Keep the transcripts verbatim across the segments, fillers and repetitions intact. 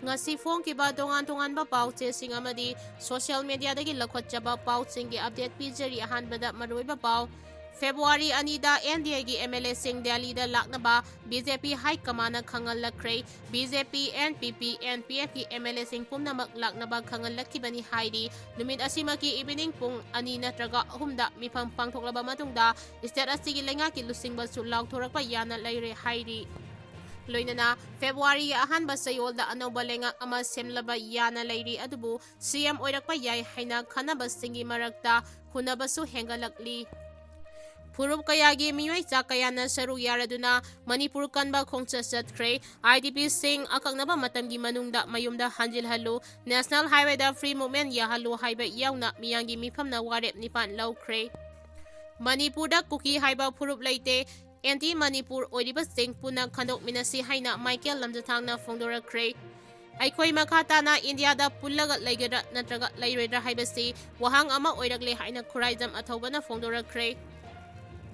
ꯉꯁꯤ ꯐꯣꯡꯈꯤꯕ ꯇꯣꯉꯥꯟ ꯇꯣꯉꯥꯟꯕ ꯄꯥꯎ ꯆꯦꯁꯤꯡ ꯑꯃꯗꯤ social media ꯗꯒꯤ ꯂꯧꯈꯠꯆꯕ ꯄꯥꯎꯁꯤꯡꯒꯤ update ꯄꯤꯖꯔꯤ꯫ ꯑꯍꯥꯟꯕꯗ ꯃꯔꯨꯑꯣꯏꯕ ꯄꯥꯎ꯫ February ꯑꯅꯤꯗ N D A ꯒꯤ M L A ꯁꯤꯡ ꯗꯦꯜꯂꯤꯗ ꯂꯥꯛꯅꯕ B J P high command ꯅ ꯈꯪꯍꯜꯂꯛꯈ꯭ꯔꯦ꯫ B J P, N P P, N P F ꯀꯤ M L A ꯁꯤꯡ ꯄꯨꯝꯅꯃꯛ ꯂꯥꯛꯅꯕ ꯈꯪꯍꯜꯂꯛꯈꯤꯕꯅꯤ ꯍꯥꯏꯔꯤ꯫ ꯅꯨꯃꯤꯠ ꯑꯁꯤꯃꯛꯀꯤ evening ꯄꯨꯡ ꯑꯅꯤ ꯅꯠꯇ꯭ꯔꯒ ꯑꯍꯨꯝꯗ ꯃꯤꯐꯝ ꯄꯥꯡꯊꯣꯛꯂꯕ ꯃꯇꯨꯡꯗ state ꯑꯁꯤꯒꯤ ꯂꯩꯉꯥꯛꯀꯤ ꯂꯨꯆꯤꯡꯕꯁꯨ ꯂꯥꯎꯊꯣꯔꯛꯄ ꯌꯥꯅ ꯂꯩꯔꯦ ꯍꯥꯏꯔꯤ꯫ ꯂꯣꯏꯅꯅ February ꯒꯤ ꯑꯍꯥꯟꯕ ꯆꯌꯣꯜꯗ ꯑꯅꯧꯕ ꯂꯩꯉꯥꯛ ꯑꯃ ꯁꯦꯝꯂꯕ ꯌꯥꯅ ꯂꯩꯔꯤ, ꯑꯗꯨꯕꯨ C M ꯑꯣꯏꯔꯛꯄ ꯌꯥꯏ ꯍꯥꯏꯅ ꯈꯟꯅꯕꯁꯤꯡꯒꯤ ꯃꯔꯛꯇ ꯍꯨꯟꯅꯕꯁꯨ ꯍꯦꯟꯒꯠꯂꯛꯂꯤ꯫ ꯐꯨꯔꯨꯞ ꯀꯌꯥꯒꯤ ꯃꯤꯑꯣꯏ ꯆꯥ ꯀꯌꯥꯅ ꯁꯔꯨꯛ ꯌꯥꯔꯗꯨꯅ ꯃꯅꯤꯄꯨꯔ ꯀꯟꯕ ꯈꯣꯡꯆꯠ ꯆꯠꯈ꯭ꯔꯦ꯫ I D P ꯁꯤꯡ ꯑꯀꯛꯅꯕ ꯃꯇꯝꯒꯤ ꯃꯅꯨꯡꯗ ꯃꯌꯨꯝꯗ ꯍꯟꯖꯤꯜꯍꯜꯂꯨ, national highway ꯗ free movement ꯌꯥꯍꯜꯂꯨ ꯍꯥꯏꯕ ꯌꯥꯎꯅ ꯃꯤꯌꯥꯝꯒꯤ ꯃꯤꯐꯝꯅ ꯋꯥꯔꯦꯞ ꯅꯤꯄꯥꯟ ꯂꯧꯈ꯭ꯔꯦ꯫ ꯃꯅꯤꯄꯨꯔꯗ ꯀꯨꯀꯤ ꯍꯥꯏꯕ ꯐꯨꯔꯨꯞ ꯂꯩꯇꯦ, anti ꯃꯅꯤꯄꯨꯔ ꯑꯣꯏꯔꯤꯕꯁꯤꯡ ꯄꯨꯟꯅ ꯈꯟꯗꯣꯛꯃꯤꯟꯅꯁꯤ ꯍꯥꯏꯅ ꯃꯥꯏꯀꯦꯜ ꯂꯝꯖꯊꯥꯡꯅ ꯐꯣꯡꯗꯣꯔꯛꯈ꯭ꯔꯦ꯫ ꯑꯩꯈꯣꯏ ꯃꯈꯥ ꯇꯥꯅ ꯏꯟꯗꯤꯌꯥꯗ ꯄꯨꯜꯂꯒ ꯂꯩꯒꯗ꯭ꯔꯥ ꯅꯠꯇ꯭ꯔꯒ ꯂꯩꯔꯣꯏꯗ꯭ꯔꯥ ꯍꯥꯏꯕꯁꯤ ꯋꯥꯍꯪ ꯑꯃ ꯑꯣꯏꯔꯛꯂꯦ ꯍꯥꯏꯅ ꯈꯨꯔꯥꯏꯖꯝ ꯑꯊꯧꯕꯅ ꯐꯣꯡꯗꯣꯔꯛꯈ꯭ꯔꯦ꯫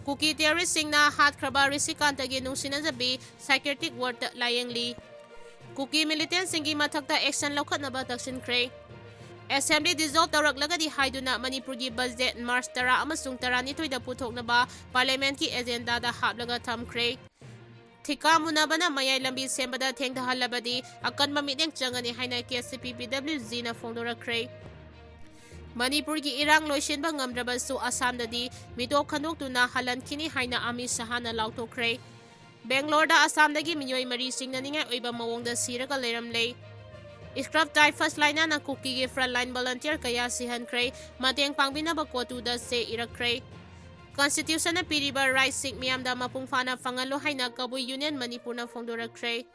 ꯀꯨꯀꯤ terrorist ꯁꯤꯡꯅ ꯍꯥꯠꯈ꯭ꯔꯕ ꯔꯤꯁꯤꯀꯥꯟꯇꯒꯤ ꯅꯨꯡꯁꯤꯅꯖꯕꯤ psychiatric ward ꯇ ꯂꯥꯌꯦꯡꯂꯤ꯫ ꯀꯨꯀꯤ militant ꯁꯤꯡꯒꯤ ꯃꯊꯛꯇ action ꯂꯧꯈꯠꯅꯕ ꯇꯛꯁꯤꯟꯈ꯭ꯔꯦ꯫ Assembly dissolve ꯇꯧꯔꯛꯂꯒꯗꯤ ꯍꯥꯏꯗꯨꯅ ꯃꯅꯤꯄꯨꯔꯒꯤ budget March ꯇꯔꯥ ꯑꯃꯁꯨꯡ ꯇꯔꯥꯅꯤꯊꯣꯏꯗ ꯄꯨꯊꯣꯛꯅꯕ parliament ꯀꯤ agenda ꯗ ꯍꯥꯞꯂꯒ ꯊꯝꯈ꯭ꯔꯦ꯫ ꯊꯤꯀꯥ ꯃꯨꯟꯅꯕꯅ ꯃꯌꯥꯏ ꯂꯝꯕꯤ ꯁꯦꯝꯕꯗ ꯊꯦꯡꯊꯍꯜꯂꯕꯗꯤ ꯑꯀꯟꯕ ꯃꯤꯠꯌꯦꯡ ꯆꯪꯒꯅꯤ ꯍꯥꯏꯅ K C P P W G ꯅ ꯐꯣꯡꯗꯣꯔꯛꯈ꯭ꯔꯦ꯫ ꯃꯅꯤꯄꯨꯔꯒꯤ ꯏꯔꯥꯡ ꯂꯣꯏꯁꯤꯟꯕ ꯉꯝꯗ꯭ꯔꯕꯁꯨ ꯑꯁꯥꯝꯗꯗꯤ ꯃꯤꯇꯣꯞ ꯈꯟꯗꯣꯛꯇꯨꯅ ꯍꯜꯍꯟꯈꯤꯅꯤ ꯍꯥꯏꯅ ꯑꯃꯤꯠ ꯁꯍꯥꯅ ꯂꯥꯎꯊꯣꯛꯈ꯭ꯔꯦ꯫ ꯕꯦꯡꯒ꯭ꯂꯣꯔꯗ ꯑꯁꯥꯝꯗꯒꯤ ꯃꯤꯑꯣꯏ ꯃꯔꯤ ꯆꯤꯡꯅꯅꯤꯡꯉꯥꯏ ꯑꯣꯏꯕ ꯃꯑꯣꯡꯗ ꯁꯤꯔꯒ ꯂꯩꯔꯝꯂꯦ꯫ Scrub typhus ꯂꯥꯏꯅꯥꯅ ꯀꯨꯀꯤꯒꯤ frontline volunteer ꯀꯌꯥ ꯁꯤꯍꯟꯈ꯭ꯔꯦ꯫ ꯃꯇꯦꯡ ꯄꯥꯡꯕꯤꯅꯕ ꯀꯣꯇꯨꯗ ꯆꯦ ꯏꯔꯛꯈ꯭ꯔꯦ꯫ Constitution ꯅ ꯄꯤꯔꯤꯕ right ꯁꯤꯡ ꯃꯤꯌꯥꯝꯗ ꯃꯄꯨꯡ ꯐꯥꯅ ꯐꯪꯍꯜꯂꯨ ꯍꯥꯏꯅ ꯀꯕꯨꯏ Union ꯃꯅꯤꯄꯨꯔꯅ ꯐꯣꯡꯗꯣꯔꯛꯈ꯭ꯔꯦ꯫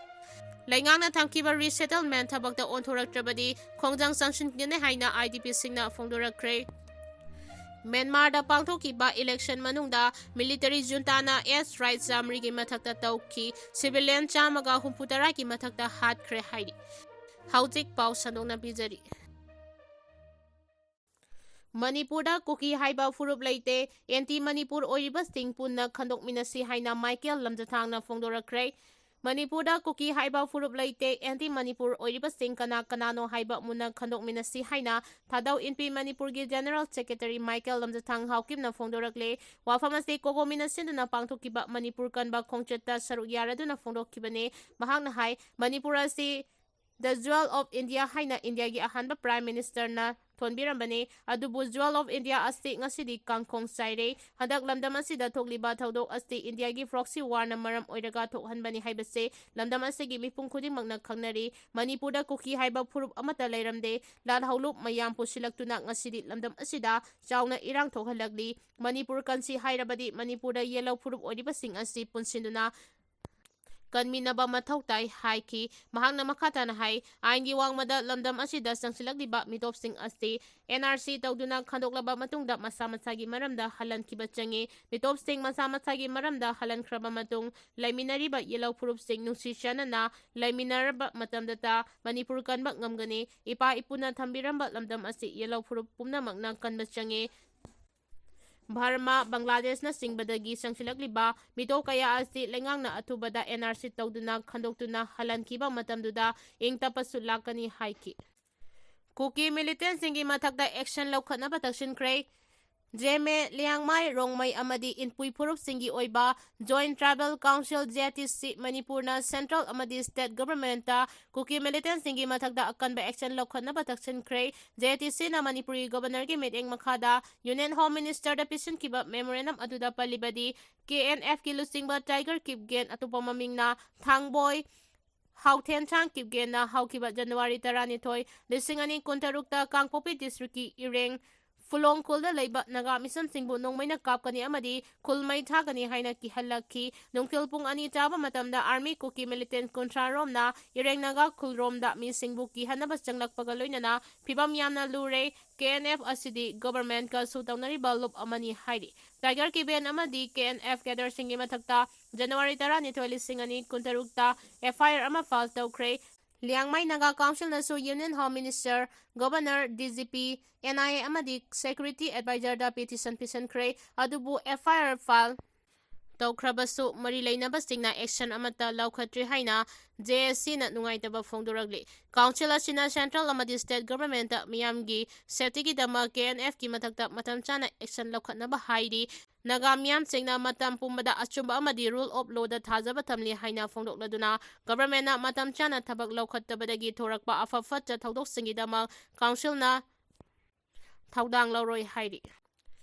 ꯂꯩꯉꯥꯛꯅ ꯊꯝꯈꯤꯕ resettlement ꯊꯕꯛꯇ ꯑꯣꯟꯊꯣꯔꯛꯇ꯭ꯔꯕꯗꯤ ꯈꯣꯡꯖꯪ ꯆꯪꯁꯤꯟꯒꯅꯤ ꯍꯥꯏꯅ I D P ꯁꯤꯡꯅ ꯐꯣꯡꯗꯣꯔꯛꯈ꯭ꯔꯦ꯫ ꯃ꯭ꯌꯥꯟꯃꯥꯔꯗ ꯄꯥꯡꯊꯣꯛꯈꯤꯕ election ꯃꯅꯨꯡꯗ military junta ꯅ S rights ꯆꯥꯃꯔꯤꯒꯤ ꯃꯊꯛꯇ ꯇꯧꯈꯤ, civilian ꯆꯥꯝꯃꯒ ꯍꯨꯝꯐꯨ ꯇꯔꯥꯒꯤ ꯃꯊꯛꯇ ꯍꯥꯠꯈ꯭ꯔꯦ ꯍꯥꯏꯔꯤ꯫ ꯍꯧꯖꯤꯛ ꯄꯥꯎ ꯁꯟꯗꯣꯛꯅ ꯄꯤꯖꯔꯤ꯫ ꯃꯅꯤꯄꯨꯔꯗ ꯀꯨꯀꯤ ꯍꯥꯏꯕ ꯐꯨꯔꯨꯞ ꯂꯩꯇꯦ, anti ꯃꯅꯤꯄꯨꯔ ꯑꯣꯏꯔꯤꯕꯁꯤꯡ ꯄꯨꯟꯅ ꯈꯟꯗꯣꯛꯃꯤꯟꯅꯁꯤ ꯍꯥꯏꯅ ꯃꯥꯏꯀꯦꯜ ꯂꯝꯖꯊꯥꯡꯅ ꯐꯣꯡꯗꯣꯔꯛꯈ꯭ꯔꯦ꯫ ꯃꯅꯤꯄꯨꯔꯗ ꯀꯨꯀꯤ ꯍꯥꯏꯕ ꯐꯨꯔꯨꯞ ꯂꯩꯇꯦ, ꯑꯦꯟꯇꯤ ꯃꯅꯤꯄꯨꯔ ꯑꯣꯏꯔꯤꯕꯁꯤꯡ ꯀꯅꯥ ꯀꯅꯥꯅꯣ ꯍꯥꯏꯕ ꯃꯨꯟꯅ ꯈꯟꯗꯣꯛꯃꯤꯟꯅꯁꯤ ꯍꯥꯏꯅ ꯊꯥꯗꯧ ꯏꯟꯄꯤ ꯃꯅꯤꯄꯨꯔꯒꯤ ꯖꯦꯅꯔꯦꯜ ꯁꯦꯀ꯭ꯔꯦꯇꯔꯤ ꯃꯥꯏꯀꯦꯜ ꯂꯝꯖꯊꯥꯡ ꯍꯥꯎꯀꯤꯞꯅ ꯐꯣꯡꯗꯣꯔꯛꯂꯦ꯫ ꯋꯥꯐꯝ ꯑꯁꯤ ꯀꯣꯀꯣꯃꯤꯅ ꯁꯤꯟꯗꯨꯅ ꯄꯥꯡꯊꯣꯛꯈꯤꯕ ꯃꯅꯤꯄꯨꯔ ꯀꯟꯕ ꯈꯣꯡꯆꯠꯇ ꯁꯔꯨꯛ ꯌꯥꯔꯗꯨꯅ ꯐꯣꯡꯗꯣꯛꯈꯤꯕꯅꯤ꯫ ꯃꯍꯥꯛꯅ ꯍꯥꯏ, ꯃꯅꯤꯄꯨꯔ ꯑꯁꯤ The Jewel of India ꯍꯥꯏꯅ ꯏꯟꯗꯤꯌꯥꯒꯤ ꯑꯍꯥꯟꯕ ꯄ꯭ꯔꯥꯏꯝ ꯃꯤꯅꯤꯁꯇꯔꯅ ꯊꯣꯟꯕꯤꯔꯝꯕꯅꯤ꯫ ꯑꯗꯨꯕꯨ Jewel of India ꯑꯁꯤ ꯉꯁꯤꯗꯤ ꯀꯥꯡꯈꯣꯡ ꯆꯥꯏꯔꯦ꯫ ꯍꯟꯗꯛ ꯂꯝꯗꯝ ꯑꯁꯤꯗ ꯊꯣꯛꯂꯤꯕ ꯊꯧꯗꯣꯛ ꯑꯁꯤ ꯏꯟꯗꯤꯌꯥꯒꯤ ꯄ꯭ꯔꯣꯛꯁꯤ ꯋꯥꯔꯅ ꯃꯔꯝ ꯑꯣꯏꯔꯒ ꯊꯣꯛꯍꯟꯕꯅꯤ ꯍꯥꯏꯕꯁꯦ ꯂꯝꯗꯝ ꯑꯁꯤꯒꯤ ꯃꯤꯄꯨꯝ ꯈꯨꯗꯤꯡꯃꯛꯅ ꯈꯪꯅꯔꯤ꯫ ꯃꯅꯤꯄꯨꯔꯗ ꯀꯨꯀꯤ ꯍꯥꯏꯕ ꯐꯨꯔꯨꯞ ꯑꯃꯠꯇ ꯂꯩꯔꯝꯗꯦ꯫ ꯂꯥꯜꯍꯧꯂꯨꯞ ꯃꯌꯥꯝ ꯄꯨꯁꯤꯜꯂꯛꯇꯨꯅ ꯉꯁꯤꯗꯤ ꯂꯝꯗꯝ ꯑꯁꯤꯗ ꯆꯥꯎꯅ ꯏꯔꯥꯡ ꯊꯣꯛꯍꯜꯂꯛꯂꯤ꯫ ꯃꯅꯤꯄꯨꯔ ꯀꯟꯁꯤ ꯍꯥꯏꯔꯕꯗꯤ ꯃꯅꯤꯄꯨꯔꯗ ꯌꯦꯜꯍꯧ ꯐꯨꯔꯨꯞ ꯑꯣꯏꯔꯤꯕꯁꯤꯡ ꯑꯁꯤ ꯄꯨꯟꯁꯤꯟꯗꯨꯅ ꯀꯟꯃꯤꯟꯅꯕ ꯃꯊꯧ ꯇꯥꯏ ꯍꯥꯏꯈꯤ꯫ ꯃꯍꯥꯛꯅ ꯃꯈꯥ ꯇꯥꯅ ꯍꯥꯏ, ꯑꯥꯏꯟꯒꯤ ꯋꯥꯡꯃꯗ ꯂꯝꯗꯝ ꯑꯁꯤꯗ ꯆꯪꯁꯤꯜꯂꯛꯂꯤꯕ ꯃꯤꯇꯣꯞꯁꯤꯡ ꯑꯁꯤ ꯑꯦꯟ ꯑꯥꯔ ꯁꯤ ꯇꯧꯗꯨꯅ ꯈꯟꯗꯣꯛꯂꯕ ꯃꯇꯨꯡꯗ ꯃꯁꯥ ꯃꯁꯥꯒꯤ ꯃꯔꯝꯗ ꯍꯜꯍꯟꯈꯤꯕ ꯆꯪꯉꯤ꯫ ꯃꯤꯇꯣꯞꯁꯤꯡ ꯃꯁꯥ ꯃꯁꯥꯒꯤ ꯃꯔꯝꯗ ꯍꯜꯍꯟꯈ꯭ꯔꯕ ꯃꯇꯨꯡ ꯂꯩꯃꯤꯟꯅꯔꯤꯕ ꯌꯦꯜꯍꯧ ꯐꯨꯔꯨꯞꯁꯤꯡ ꯅꯨꯡꯁꯤ ꯆꯥꯟꯅꯅ ꯂꯩꯃꯤꯟꯅꯔꯕ ꯃꯇꯝꯗꯇ ꯃꯅꯤꯄꯨꯔ ꯀꯟꯕ ꯉꯝꯒꯅꯤ꯫ ꯏꯄꯥ ꯏꯄꯨꯅ ꯊꯝꯕꯤꯔꯝꯕ ꯂꯝꯗꯝ ꯑꯁꯤ ꯌꯦꯜꯍꯧ ꯐꯨꯔꯨꯞ ꯄꯨꯝꯅꯃꯛꯅ ꯀꯟꯕ ꯆꯪꯉꯤ꯫ ꯕꯔꯃꯥ, ꯕꯪꯒ꯭ꯂꯥꯗꯦꯁꯅꯆꯤꯡꯕꯗꯒꯤ ꯆꯪꯁꯤꯜꯂꯛꯂꯤꯕ ꯃꯤꯇꯣꯞ ꯀꯌꯥ ꯑꯁꯤ ꯂꯩꯉꯥꯛꯅ ꯑꯊꯨꯕꯗ ꯑꯦꯟ ꯑꯥꯔ ꯁꯤ ꯇꯧꯗꯨꯅ ꯈꯟꯗꯣꯛꯇꯨꯅ ꯍꯜꯍꯟꯈꯤꯕ ꯃꯇꯝꯗꯨꯗ ꯏꯪ ꯇꯞꯄꯁꯨ ꯂꯥꯛꯀꯅꯤ ꯍꯥꯏꯈꯤ꯫ ꯀꯨꯀꯤ ꯃꯤꯂꯤꯇꯦꯟꯁꯤꯡꯒꯤ ꯃꯊꯛꯇ ꯑꯦꯛꯁꯟ ꯂꯧꯈꯠꯅꯕ ꯇꯛꯁꯤꯟꯈ꯭ꯔꯦ꯫ ꯖꯦꯃꯦ, ꯂꯤꯌꯥꯡꯃꯥꯏ, ꯔꯣꯡꯃꯩ ꯑꯃꯗꯤ ꯏꯟꯄꯨꯏ ꯐꯨꯔꯨꯞꯁꯤꯡꯒꯤ ꯑꯣꯏꯕ Joint Tribal Council, J T C, ꯃꯅꯤꯄꯨꯔꯅ ꯁꯦꯟꯇ꯭ꯔꯦꯜ ꯑꯃꯗꯤ ꯁ꯭ꯇꯦꯠ ꯒꯚꯔꯟꯃꯦꯟꯠꯇ ꯀꯨꯀꯤ ꯃꯤꯂꯤꯇꯦꯟꯁꯤꯡꯒꯤ ꯃꯊꯛꯇ ꯑꯀꯟꯕ ꯑꯦꯛꯁꯟ ꯂꯧꯈꯠꯅꯕ ꯇꯛꯁꯤꯟꯈ꯭ꯔꯦ꯫ J T Cꯅ ꯃꯅꯤꯄꯨꯔꯒꯤ ꯒꯣꯚꯔꯅꯔꯒꯤ ꯃꯤꯠꯌꯦꯡ ꯃꯈꯥꯗ ꯌꯨꯅꯤꯌꯟ ꯍꯣꯝ ꯃꯤꯅꯤꯁꯇꯔꯗ ꯄꯤꯁꯤꯟꯈꯤꯕ ꯃꯦꯃꯣꯔꯦꯟꯗꯝ ꯑꯗꯨꯗ ꯄꯜꯂꯤꯕꯗꯤ, K N Fꯀꯤ ꯂꯨꯆꯤꯡꯕ ꯇꯥꯏꯒꯔ ꯀꯤꯞꯒꯦꯟ, ꯑꯇꯣꯞꯄ ꯃꯃꯤꯡꯅ ꯊꯥꯡꯕꯣꯏ ꯍꯥꯎꯊꯦꯟꯊꯥꯡ ꯀꯤꯞꯒꯦꯟꯅ ꯍꯧꯈꯤꯕ ꯖꯅꯋꯥꯔꯤ ꯇꯔꯥꯅꯤꯊꯣꯏ, ꯂꯤꯁꯤꯡ ꯑꯅꯤ ꯀꯨꯟꯇꯔꯨꯛꯇ ꯀꯥꯡꯄꯣꯛꯄꯤ ꯗꯤꯁꯇ꯭ꯔꯤꯛꯀꯤ ꯏꯔꯦꯡ ꯐꯨꯂꯣꯡ ꯈꯨꯜꯗ ꯂꯩꯕ ꯅꯥꯒꯥ ꯃꯤꯁꯟꯁꯤꯡꯕꯨ ꯅꯣꯡꯃꯩꯅ ꯀꯥꯞꯀꯅꯤ ꯑꯃꯗꯤ ꯈꯨꯜ ꯃꯩ ꯊꯥꯒꯅꯤ ꯍꯥꯏꯅ ꯀꯤꯍꯜꯂꯛꯈꯤ꯫ ꯅꯨꯡꯊꯤꯜ ꯄꯨꯡ ꯑꯅꯤ ꯇꯥꯕ ꯃꯇꯝꯗ ꯑꯥꯔꯃꯤ ꯀꯨꯀꯤ ꯃꯤꯂꯤꯇꯦꯟ ꯀꯨꯟꯊ꯭ꯔꯥ ꯔꯣꯝꯅ ꯏꯔꯦꯡ ꯅꯥꯒꯥ ꯈꯨꯜꯔꯣꯝꯗ ꯃꯤꯁꯤꯡꯕꯨ ꯀꯤꯍꯟꯅꯕ ꯆꯪꯂꯛꯄꯒ ꯂꯣꯏꯅꯅ ꯐꯤꯕꯝ ꯌꯥꯝꯅ ꯂꯨꯔꯦ꯫ K N F ꯑꯁꯤꯗꯤ ꯒꯣꯚꯔꯟꯃꯦꯟꯠꯀꯁꯨ ꯇꯧꯅꯔꯤꯕ ꯂꯨꯞ ꯑꯃꯅꯤ ꯍꯥꯏꯔꯤ꯫ ꯇꯥꯏꯒꯔ ꯀꯤꯞꯒꯦꯟ ꯑꯃꯗꯤ K N F ꯀꯦꯗꯔꯁꯤꯡꯒꯤ ꯃꯊꯛꯇ ꯖꯅꯋꯥꯔꯤ ꯇꯔꯥꯅꯤꯊꯣꯏ, ꯂꯤꯁꯤꯡ ꯑꯅꯤ ꯀꯨꯟꯇꯔꯨꯛꯇ F I R ꯑꯃ ꯐꯥꯏꯜ ꯇꯧꯈ꯭ꯔꯦ꯫ ꯂꯤꯌꯥꯡꯃꯩ ꯅꯥꯒꯥ ꯀꯥꯎꯟꯁꯤꯜꯅꯁꯨ union home minister, governor, D G P, N I A ꯑꯃꯗꯤ ꯁꯦꯀ꯭ꯌꯨꯔꯤꯇꯤ ꯑꯦꯗꯚꯥꯏꯖꯔꯗ ꯄꯤꯇꯤꯁꯟ ꯄꯤꯁꯟꯈ꯭ꯔꯦ꯫ ꯑꯗꯨꯕꯨ F I R ꯐꯥꯏꯜ ꯇꯧꯈ꯭ꯔꯕꯁꯨ ꯃꯔꯤ ꯂꯩꯅꯕꯁꯤꯡꯅ action ꯑꯃꯠꯇ ꯂꯧꯈꯠꯇ꯭ꯔꯤ ꯍꯥꯏꯅ J S C ꯅ ꯅꯨꯡꯉꯥꯏꯇꯕ ꯐꯣꯡꯗꯣꯔꯛꯂꯤ꯫ Council ꯑꯁꯤꯅ central ꯑꯃꯗꯤ state government ꯇ ꯃꯤꯌꯥꯝꯒꯤ safety ꯒꯤꯗꯃꯛ K N F ꯀꯤ ꯃꯊꯛꯇ ꯃꯇꯝ ꯆꯥꯅ action ꯂꯧꯈꯠꯅꯕ ꯍꯥꯏꯔꯤ꯫ ꯅꯥꯒꯥ ꯃꯤꯌꯥꯝꯁꯤꯡꯅ ꯃꯇꯝ ꯄꯨꯝꯕꯗ ꯑꯆꯨꯝꯕ ꯑꯃꯗꯤ rule of law ꯗ ꯊꯥꯖꯕ ꯊꯝꯂꯤ ꯍꯥꯏꯅ ꯐꯣꯡꯗꯣꯛꯂꯗꯨꯅ, government ꯅ ꯃꯇꯝ ꯆꯥꯅ ꯊꯕꯛ ꯂꯧꯈꯠꯇꯕꯗꯒꯤ ꯊꯣꯔꯛꯄ ꯑꯐ ꯐꯠꯇ ꯊꯧꯗꯣꯛꯁꯤꯡꯒꯤꯗꯃꯛ council ꯅ ꯊꯧꯗꯥꯡ ꯂꯧꯔꯣꯏ ꯍꯥꯏꯔꯤ꯫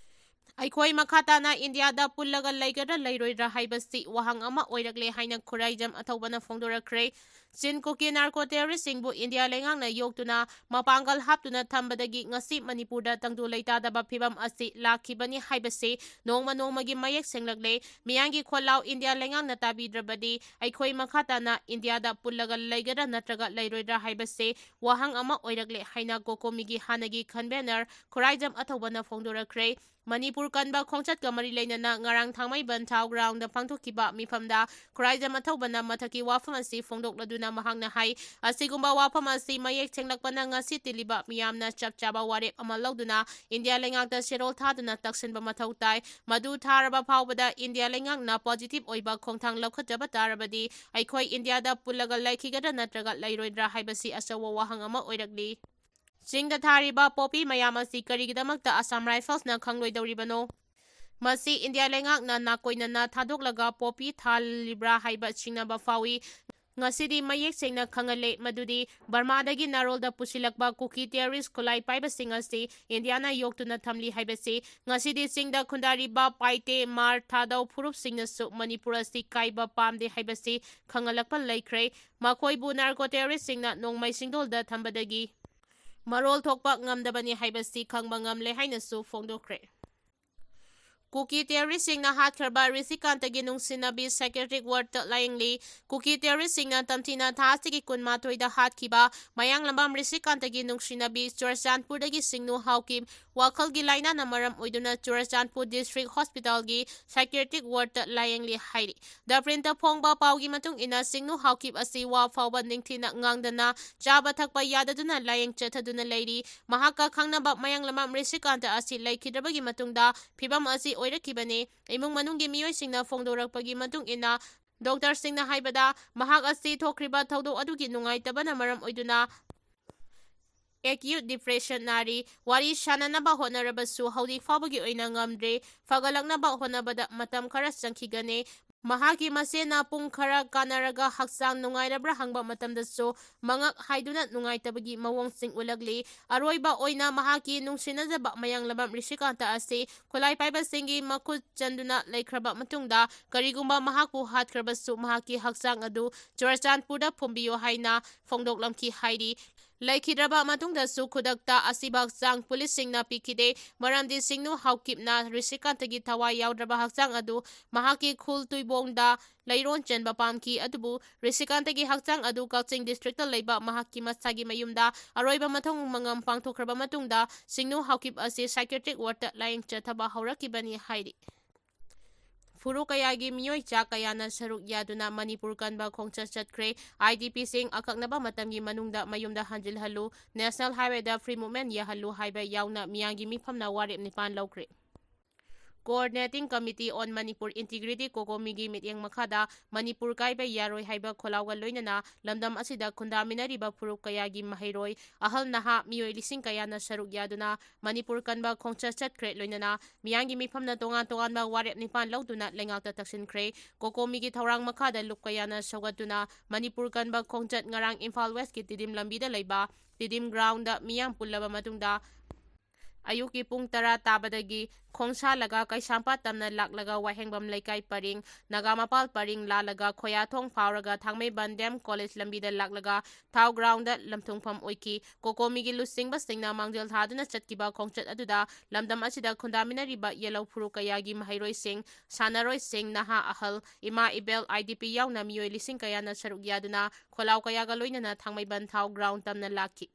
ꯑꯩꯈꯣꯏ ꯃꯈꯥ ꯇꯥꯅ ꯏꯟꯗꯤꯌꯥꯗ ꯄꯨꯜꯂꯒ ꯂꯩꯒꯗ꯭ꯔꯥ ꯂꯩꯔꯣꯏꯗ꯭ꯔꯥ ꯍꯥꯏꯕꯁꯤ ꯋꯥꯍꯪ ꯑꯃ ꯑꯣꯏꯔꯛꯂꯦ ꯍꯥꯏꯅ ꯈꯨꯔꯥꯏꯖꯝ ꯑꯊꯧꯕꯅ ꯐꯣꯡꯗꯣꯔꯛꯈ꯭ꯔꯦ꯫ ꯆꯤꯟ ꯀꯨꯀꯤ narco terrorist ꯁꯤꯡꯕꯨ ꯏꯟꯗꯤꯌꯥ ꯂꯩꯉꯥꯛꯅ ꯌꯣꯛꯇꯨꯅ ꯃꯄꯥꯡꯒꯜ ꯍꯥꯞꯇꯨꯅ ꯊꯝꯕꯗꯒꯤ ꯉꯁꯤ ꯃꯅꯤꯄꯨꯔꯗ ꯇꯪꯗꯨ ꯂꯩꯇꯥꯗꯕ ꯐꯤꯕꯝ ꯑꯁꯤ ꯂꯥꯛꯈꯤꯕꯅꯤ ꯍꯥꯏꯕꯁꯤ ꯅꯣꯡꯃ ꯅꯣꯡꯃꯒꯤ ꯃꯌꯦꯛ ꯁꯦꯡꯂꯛꯂꯦ꯫ ꯃꯤꯌꯥꯝꯒꯤ ꯈꯣꯜꯂꯥꯎ ꯏꯟꯗꯤꯌꯥ ꯂꯩꯉꯥꯛꯅ ꯇꯥꯕꯤꯗ꯭ꯔꯕꯗꯤ ꯑꯩꯈꯣꯏ ꯃꯈꯥ ꯇꯥꯅ ꯏꯟꯗꯤꯌꯥꯗ ꯄꯨꯜꯂꯒ ꯂꯩꯒꯗ꯭ꯔꯥ ꯅꯠꯇ꯭ꯔꯒ ꯂꯩꯔꯣꯏꯗ꯭ꯔꯥ ꯍꯥꯏꯕꯁꯤ ꯋꯥꯍꯪ ꯑꯃ ꯑꯣꯏꯔꯛꯂꯦ ꯍꯥꯏꯅ COCOMI ꯒꯤ ꯍꯥꯟꯅꯒꯤ convener ꯈꯨꯔꯥꯏꯖꯝ ꯑꯊꯧꯕꯅ ꯐꯣꯡꯗꯣꯔꯛꯈ꯭ꯔꯦ꯫ ꯃꯅꯤꯄꯨꯔ ꯀꯟꯕ ꯈꯣꯡꯆꯠꯀ ꯃꯔꯤ ꯂꯩꯅꯅ ꯉꯔꯥꯡ ꯊꯥꯡꯃꯩꯕꯟ ꯊꯥꯎ ground ꯗ ꯄꯥꯡꯊꯣꯛꯈꯤꯕ ꯃꯤꯐꯝꯗ ꯈꯨꯔꯥꯏꯖꯝ ꯑꯊꯧꯕꯅ ꯃꯊꯛꯀꯤ ꯋꯥꯐꯝ ꯑꯁꯤ ꯐꯣꯡꯗꯣꯛꯂꯗꯨꯅ ꯃꯍꯥꯛꯅ ꯍꯥꯏ, ꯑꯁꯤꯒꯨꯝꯕ ꯋꯥꯐꯝ ꯑꯁꯤ ꯃꯌꯦꯛ ꯁꯦꯡꯂꯛꯄꯅ ꯉꯁꯤ ꯇꯤꯜꯂꯤꯕ ꯃꯤꯌꯥꯝꯅ ꯆꯞ ꯆꯥꯕ ꯋꯥꯔꯦꯞ ꯑꯃ ꯂꯧꯗꯨꯅ ꯏꯟꯗꯤꯌꯥ ꯂꯩꯉꯥꯛꯇ ꯆꯦꯔꯣꯜ ꯊꯥꯗꯨꯅ ꯇꯛꯁꯤꯟꯕ ꯃꯊꯧ ꯇꯥꯏ꯫ ꯃꯗꯨ ꯊꯥꯔꯕ ꯐꯥꯎꯕꯗ ꯏꯟꯗꯤꯌꯥ ꯂꯩꯉꯥꯛꯅ positive ꯑꯣꯏꯕ ꯈꯣꯡꯊꯥꯡ ꯂꯧꯈꯠꯇꯕ ꯇꯥꯔꯕꯗꯤ ꯑꯩꯈꯣꯏ ꯏꯟꯗꯤꯌꯥꯗ ꯄꯨꯜꯂꯒ ꯂꯩꯈꯤꯒꯗ꯭ꯔꯥ ꯅꯠꯇ꯭ꯔꯒ ꯂꯩꯔꯣꯏꯗ꯭ꯔꯥ ꯍꯥꯏꯕꯁꯤ ꯑꯆꯧꯕ ꯋꯥꯍꯪ ꯑꯃ ꯑꯣꯏꯔꯛꯂꯤ꯫ ꯆꯤꯡꯗ ꯊꯥꯔꯤꯕ ꯄꯣꯄꯤ ꯃꯌꯥꯝ ꯑꯁꯤ ꯀꯔꯤꯒꯤꯗꯃꯛꯇ ꯑꯁꯥꯝ ꯔꯥꯏꯐꯜꯁꯅ ꯈꯪꯂꯣꯏꯗꯧꯔꯤꯕꯅꯣ? ꯃꯁꯤ ꯏꯟꯗꯤꯌꯥ ꯂꯩꯉꯥꯛꯅ ꯅꯥꯀꯣꯏꯅꯅ ꯊꯥꯗꯣꯛꯂꯒ ꯄꯣꯄꯤ ꯊꯥꯍꯜꯂꯤꯕ꯭ꯔꯥ ꯍꯥꯏꯕ ꯆꯤꯡꯅꯕ ꯐꯥꯎꯏ꯫ ꯉꯁꯤꯗꯤ ꯃꯌꯦꯛ ꯁꯦꯡꯅ ꯈꯪꯍꯜꯂꯦ ꯃꯗꯨꯗꯤ ꯕꯔꯃꯥꯗꯒꯤ ꯅꯥꯔꯣꯜꯗ ꯄꯨꯁꯤꯜꯂꯛꯄ ꯀꯨꯀꯤ terrorist ꯈꯨꯠꯂꯥꯏ ꯄꯥꯏꯕꯁꯤꯡ ꯑꯁꯤ ꯏꯟꯗꯤꯌꯥꯅ ꯌꯣꯛꯇꯨꯅ ꯊꯝꯂꯤ ꯍꯥꯏꯕꯁꯤ꯫ ꯉꯁꯤꯗꯤ ꯆꯤꯡꯗ ꯈꯨꯟꯗꯥꯔꯤꯕ ꯄꯥꯏꯇꯦ, ꯃꯥꯔ, ꯊꯥꯗꯧ ꯐꯨꯔꯨꯞꯁꯤꯡꯅꯁꯨ ꯃꯅꯤꯄꯨꯔ ꯑꯁꯤ ꯀꯥꯏꯕ ꯄꯥꯝꯗꯦ ꯍꯥꯏꯕꯁꯤ ꯈꯪꯍꯜꯂꯛꯄ ꯂꯩꯈ꯭ꯔꯦ꯫ ꯃꯈꯣꯏꯕꯨ narco terrorist ꯁꯤꯡꯅ ꯅꯣꯡꯃꯩ ꯆꯤꯡꯗꯣꯜꯗ ꯊꯝꯕꯗꯒꯤ ꯃꯔꯣꯜ ꯊꯣꯛꯄ ꯉꯝꯗꯕꯅꯤ ꯍꯥꯏꯕꯁꯤ ꯈꯪꯕ ꯉꯝꯂꯦ ꯍꯥꯏꯅꯁꯨ ꯐꯣꯡꯗꯣꯛꯈ꯭ꯔꯦ꯫ ꯀꯨꯀꯤ terrorist ꯁꯤꯡꯅ ꯍꯥꯠꯈ꯭ꯔꯕ ꯔꯤꯁꯤꯀꯥꯟꯇꯒꯤ ꯅꯨꯡꯁꯤꯅꯕꯤ psychiatric ward ꯇ ꯂꯥꯌꯦꯡꯂꯤ꯫ ꯀꯨꯀꯤ terrorist ꯁꯤꯡꯅ ꯇꯝꯊꯤꯅ ꯊꯥ ꯑꯁꯤꯒꯤ ꯀꯨꯟꯃꯥꯊꯣꯏꯗ ꯍꯥꯠꯈꯤꯕ ꯃꯌꯥꯡꯂꯝꯕꯝ ꯔꯤꯁꯤꯀꯥꯟꯇꯒꯤ ꯅꯨꯡꯁꯤꯅꯕꯤ ꯆꯨꯔꯆꯥꯟꯄꯨꯔꯗꯒꯤ ꯁꯤꯡꯅꯨ ꯍꯥꯎꯀꯤꯞ ꯋꯥꯈꯜꯒꯤ ꯂꯥꯏꯅꯥꯅ ꯃꯔꯝ ꯑꯣꯏꯗꯨꯅ ꯆꯨꯔꯆꯥꯟꯄꯨꯔ district hospital ꯒꯤ psychiatric ward ꯇ ꯂꯥꯌꯦꯡꯂꯤ ꯍꯥꯏꯔꯤ꯫ The Print ꯇ ꯐꯣꯡꯕ ꯄꯥꯎꯒꯤ ꯃꯇꯨꯡ ꯏꯟꯅ, ꯁꯤꯡꯅꯨ ꯍꯥꯎꯀꯤꯞ ꯑꯁꯤ ꯋꯥ ꯐꯥꯎꯕ ꯅꯤꯡꯊꯤꯅ ꯉꯥꯡꯗꯅ, ꯆꯥꯕ ꯊꯛꯄ ꯌꯥꯗꯗꯨꯅ ꯂꯥꯌꯦꯡ ꯆꯠꯊꯗꯨꯅ ꯂꯩꯔꯤ꯫ ꯃꯍꯥꯛꯀ ꯈꯪꯅꯕ ꯃꯌꯥꯡꯂꯝꯕꯝ ꯔꯤꯁꯤꯀꯥꯟꯇ ꯑꯁꯤ ꯂꯩꯈꯤꯗ꯭ꯔꯕꯒꯤ ꯃꯇꯨꯡꯗ ꯐꯤꯕꯝ ꯑꯁꯤ ꯑꯣꯏꯔꯛꯈꯤꯕꯅꯤ꯫ ꯏꯃꯨꯡ ꯃꯅꯨꯡꯒꯤ ꯃꯤꯑꯣꯏꯁꯤꯡꯅ ꯐꯣꯡꯗꯣꯔꯛꯄꯒꯤ ꯃꯇꯨꯡ ꯏꯟꯅ, ꯗꯣꯛꯇꯔꯁꯤꯡꯅ ꯍꯥꯏꯕꯗ, ꯃꯍꯥꯛ ꯑꯁꯤ ꯊꯣꯛꯈ꯭ꯔꯤꯕ ꯊꯧꯗꯣꯛ ꯑꯗꯨꯒꯤ ꯅꯨꯡꯉꯥꯏꯇꯕꯅ ꯃꯔꯝ ꯑꯣꯏꯗꯨꯅ acute depression ꯅꯥꯔꯤ꯫ ꯋꯥꯔꯤ ꯁꯥꯟꯅꯅꯕ ꯍꯣꯠꯅꯔꯕꯁꯨ ꯍꯧꯖꯤꯛ ꯐꯥꯎꯕꯒꯤ ꯑꯣꯏꯅ ꯉꯝꯗ꯭ꯔꯤ꯫ ꯐꯒꯠꯂꯛꯅꯕ ꯍꯣꯠꯅꯕꯗ ꯃꯇꯝ ꯈꯔ ꯆꯪꯈꯤꯒꯅꯤ꯫ ꯃꯍꯥꯛꯀꯤ ꯃꯁꯦꯟꯅ ꯄꯨꯡ ꯈꯔ ꯀꯥꯟꯅꯔꯒ ꯍꯛꯆꯥꯡ ꯅꯨꯡꯉꯥꯏꯔꯕ꯭ꯔꯥ ꯍꯪꯕ ꯃꯇꯝꯗꯁꯨ ꯃꯉꯛ ꯍꯥꯏꯗꯨꯅ ꯅꯨꯡꯉꯥꯏꯇꯕꯒꯤ ꯃꯑꯣꯡꯁꯤꯡ ꯎꯠꯂꯛꯂꯤ꯫ ꯑꯔꯣꯏꯕ ꯑꯣꯏꯅ ꯃꯍꯥꯛꯀꯤ ꯅꯨꯡꯁꯤꯅꯖꯕ ꯃꯌꯥꯡꯂꯝꯕꯝ ꯔꯤꯁꯤꯀꯥꯟꯇ ꯑꯁꯤ ꯈꯨꯠꯂꯥꯏ ꯄꯥꯏꯕꯁꯤꯡꯒꯤ ꯃꯈꯨꯠ ꯆꯟꯗꯨꯅ ꯂꯩꯈ꯭ꯔꯕ ꯃꯇꯨꯡꯗ, ꯀꯔꯤꯒꯨꯝꯕ ꯃꯍꯥꯛꯄꯨ ꯍꯥꯠꯈ꯭ꯔꯕꯁꯨ ꯃꯍꯥꯛꯀꯤ ꯍꯛꯆꯥꯡ ꯑꯗꯨ ꯆꯨꯔꯆꯥꯟꯄꯨꯔꯗ ꯐꯨꯝꯕꯤꯌꯨ ꯍꯥꯏꯅ ꯐꯣꯡꯗꯣꯛꯂꯝꯈꯤ ꯍꯥꯏꯔꯤ꯫ ꯂꯩꯈꯤꯗ꯭ꯔꯕ ꯃꯇꯨꯡꯗꯁꯨ ꯈꯨꯗꯛꯇ ꯑꯁꯤꯕ ꯍꯛꯆꯥꯡ ꯄꯨꯂꯤꯁꯁꯤꯡꯅ ꯄꯤꯈꯤꯗꯦ, ꯃꯔꯝꯗꯤ ꯁꯤꯡꯅꯨ ꯍꯥꯎꯀꯤꯞꯅ ꯔꯤꯁꯤꯀꯥꯟꯇꯒꯤ ꯊꯋꯥꯏ ꯌꯥꯎꯗ꯭ꯔꯕ ꯍꯛꯆꯥꯡ ꯑꯗꯨ ꯃꯍꯥꯛꯀꯤ ꯈꯨꯜ ꯇꯨꯏꯕꯣꯡꯗ ꯂꯩꯔꯣꯟ ꯆꯦꯟꯕ ꯄꯥꯝꯈꯤ꯫ ꯑꯗꯨꯕꯨ ꯔꯤꯁꯤꯀꯥꯟꯇꯒꯤ ꯍꯛꯆꯥꯡ ꯑꯗꯨ ꯀꯛꯆꯤꯡ district ꯇ ꯂꯩꯕ ꯃꯍꯥꯛꯀꯤ ꯃꯁꯥꯒꯤ ꯃꯌꯨꯝꯗ ꯑꯔꯣꯏꯕ ꯃꯊꯧ ꯃꯉꯝ ꯄꯥꯡꯊꯣꯛꯈ꯭ꯔꯕ ꯃꯇꯨꯡꯗ ꯁꯤꯡꯅꯨ ꯍꯥꯎꯀꯤꯞ ꯑꯁꯤ psychiatric ward ꯇ ꯂꯥꯌꯦꯡ ꯆꯠꯊꯕ ꯍꯧꯔꯛꯈꯤꯕꯅꯤ ꯍꯥꯏꯔꯤ꯫ ꯐꯨꯔꯨꯞ ꯀꯌꯥꯒꯤ ꯃꯤꯑꯣꯏ ꯆꯥ ꯀꯌꯥꯅ ꯁꯔꯨꯛ ꯌꯥꯗꯨꯅ ꯃꯅꯤꯄꯨꯔ ꯀꯟꯕ ꯈꯣꯡꯆꯠ ꯆꯠꯈ꯭ꯔꯦ꯫ IDP ꯁꯤꯡ ꯑꯀꯛꯅꯕ ꯃꯇꯝꯒꯤ ꯃꯅꯨꯡꯗ ꯃꯌꯨꯝꯗ ꯍꯟꯖꯤꯜꯍꯜꯂꯨ꯫ National Highway ꯗ free movement ꯌꯥꯍꯜꯂꯨ ꯍꯥꯏꯕ ꯌꯥꯎꯅ ꯃꯤꯌꯥꯝꯒꯤ ꯃꯤꯐꯝꯅ ꯋꯥꯔꯦꯞ ꯅꯤꯄꯥꯟ ꯂꯧꯈ꯭ꯔꯦ꯫ Coordinating Committee on Manipur Integrity, COCOMI ꯒꯤ ꯃꯤꯠꯌꯦꯡ ꯃꯈꯥꯗ ꯃꯅꯤꯄꯨꯔ ꯀꯥꯏꯕ ꯌꯥꯔꯣꯏ ꯍꯥꯏꯕ ꯈꯣꯜꯂꯥꯎꯒ ꯂꯣꯏꯅꯅ ꯂꯝꯗꯝ ꯑꯁꯤꯗ ꯈꯨꯟꯗꯥꯃꯤꯟꯅꯔꯤꯕ ꯐꯨꯔꯨꯞ ꯀꯌꯥꯒꯤ ꯃꯍꯩꯔꯣꯏ, ꯑꯍꯜ ꯅꯍꯥ ꯃꯤꯑꯣꯏ ꯂꯤꯁꯤꯡ ꯀꯌꯥꯅ ꯁꯔꯨꯛ ꯌꯥꯗꯨꯅ ꯃꯅꯤꯄꯨꯔ ꯀꯟꯕ ꯈꯣꯡꯆꯠ ꯆꯠꯈ꯭ꯔꯦ꯫ ꯂꯣꯏꯅꯅ ꯃꯤꯌꯥꯝꯒꯤ ꯃꯤꯐꯝꯅ ꯇꯣꯉꯥꯟ ꯇꯣꯉꯥꯟꯕ ꯋꯥꯔꯦꯞ ꯅꯤꯄꯥꯟ ꯂꯧꯗꯨꯅ ꯂꯩꯉꯥꯛꯇ ꯇꯛꯁꯤꯟꯈ꯭ꯔꯦ꯫ COCOMI ꯒꯤ ꯊꯧꯔꯥꯡ ꯃꯈꯥꯗ ꯂꯨꯞ ꯀꯌꯥꯅ ꯁꯧꯒꯠꯇꯨꯅ ꯃꯅꯤꯄꯨꯔ ꯀꯟꯕ ꯈꯣꯡꯆꯠ ꯉꯔꯥꯡ ꯏꯝꯐꯥꯜ West ꯀꯤ ꯇꯤꯗꯤꯝ ꯂꯝꯕꯤꯗ ꯂꯩꯕ ꯇꯤꯗꯤꯝ ground ꯗ ꯃꯤꯌꯥꯝ ꯄꯨꯜꯂꯕ ꯃꯇꯨꯡꯗ ꯑꯌꯨꯛꯀꯤ ꯄꯨꯡ ꯇꯔꯥ ꯇꯥꯕꯗꯒꯤ ꯈꯣꯡꯁꯥꯜꯂꯒ ꯀꯩꯁꯥꯝꯄꯥꯠ ꯇꯝꯅ ꯂꯥꯛꯂꯒ ꯋꯥꯍꯦꯡꯕꯝ ꯂꯩꯀꯥꯏ ꯄꯔꯤꯡ, ꯅꯥꯒꯥꯃꯄꯥꯜ ꯄꯔꯤꯡ ꯂꯥꯜꯂꯒ ꯈꯣꯌꯥꯊꯣꯡ ꯐꯥꯎꯔꯒ ꯊꯥꯡꯃꯩꯕꯟ D M College ꯂꯝꯕꯤꯗ ꯂꯥꯛꯂꯒ ꯊꯥꯎ ground ꯗ ꯂꯝꯊꯨꯡꯐꯝ ꯑꯣꯏꯈꯤ꯫ COCOMI ꯒꯤ ꯂꯨꯆꯤꯡꯕꯁꯤꯡꯅ ꯃꯥꯡꯖꯤꯜ ꯊꯥꯗꯨꯅ ꯆꯠꯈꯤꯕ ꯈꯣꯡꯆꯠ ꯑꯗꯨꯗ ꯂꯝꯗꯝ ꯑꯁꯤꯗ ꯈꯨꯟꯗꯥꯃꯤꯟꯅꯔꯤꯕ ꯌꯦꯜꯍꯧ ꯐꯨꯔꯨꯞ ꯀꯌꯥꯒꯤ ꯃꯍꯩꯔꯣꯏꯁꯤꯡ, ꯁꯥꯟꯅꯔꯣꯏꯁꯤꯡ, ꯅꯍꯥ ꯑꯍꯜ, ꯏꯃꯥ ꯏꯕꯦꯜ, IDP ꯌꯥꯎꯅ ꯃꯤꯑꯣꯏ ꯂꯤꯁꯤꯡ ꯀꯌꯥꯅ ꯁꯔꯨꯛ ꯌꯥꯗꯨꯅ ꯈꯣꯜꯂꯥꯎ ꯀꯌꯥꯒ ꯂꯣꯏꯅꯅ ꯊꯥꯡꯃꯩꯕꯟ ꯊꯥꯎ ground ꯇꯝꯅ ꯂꯥꯛꯈꯤ꯫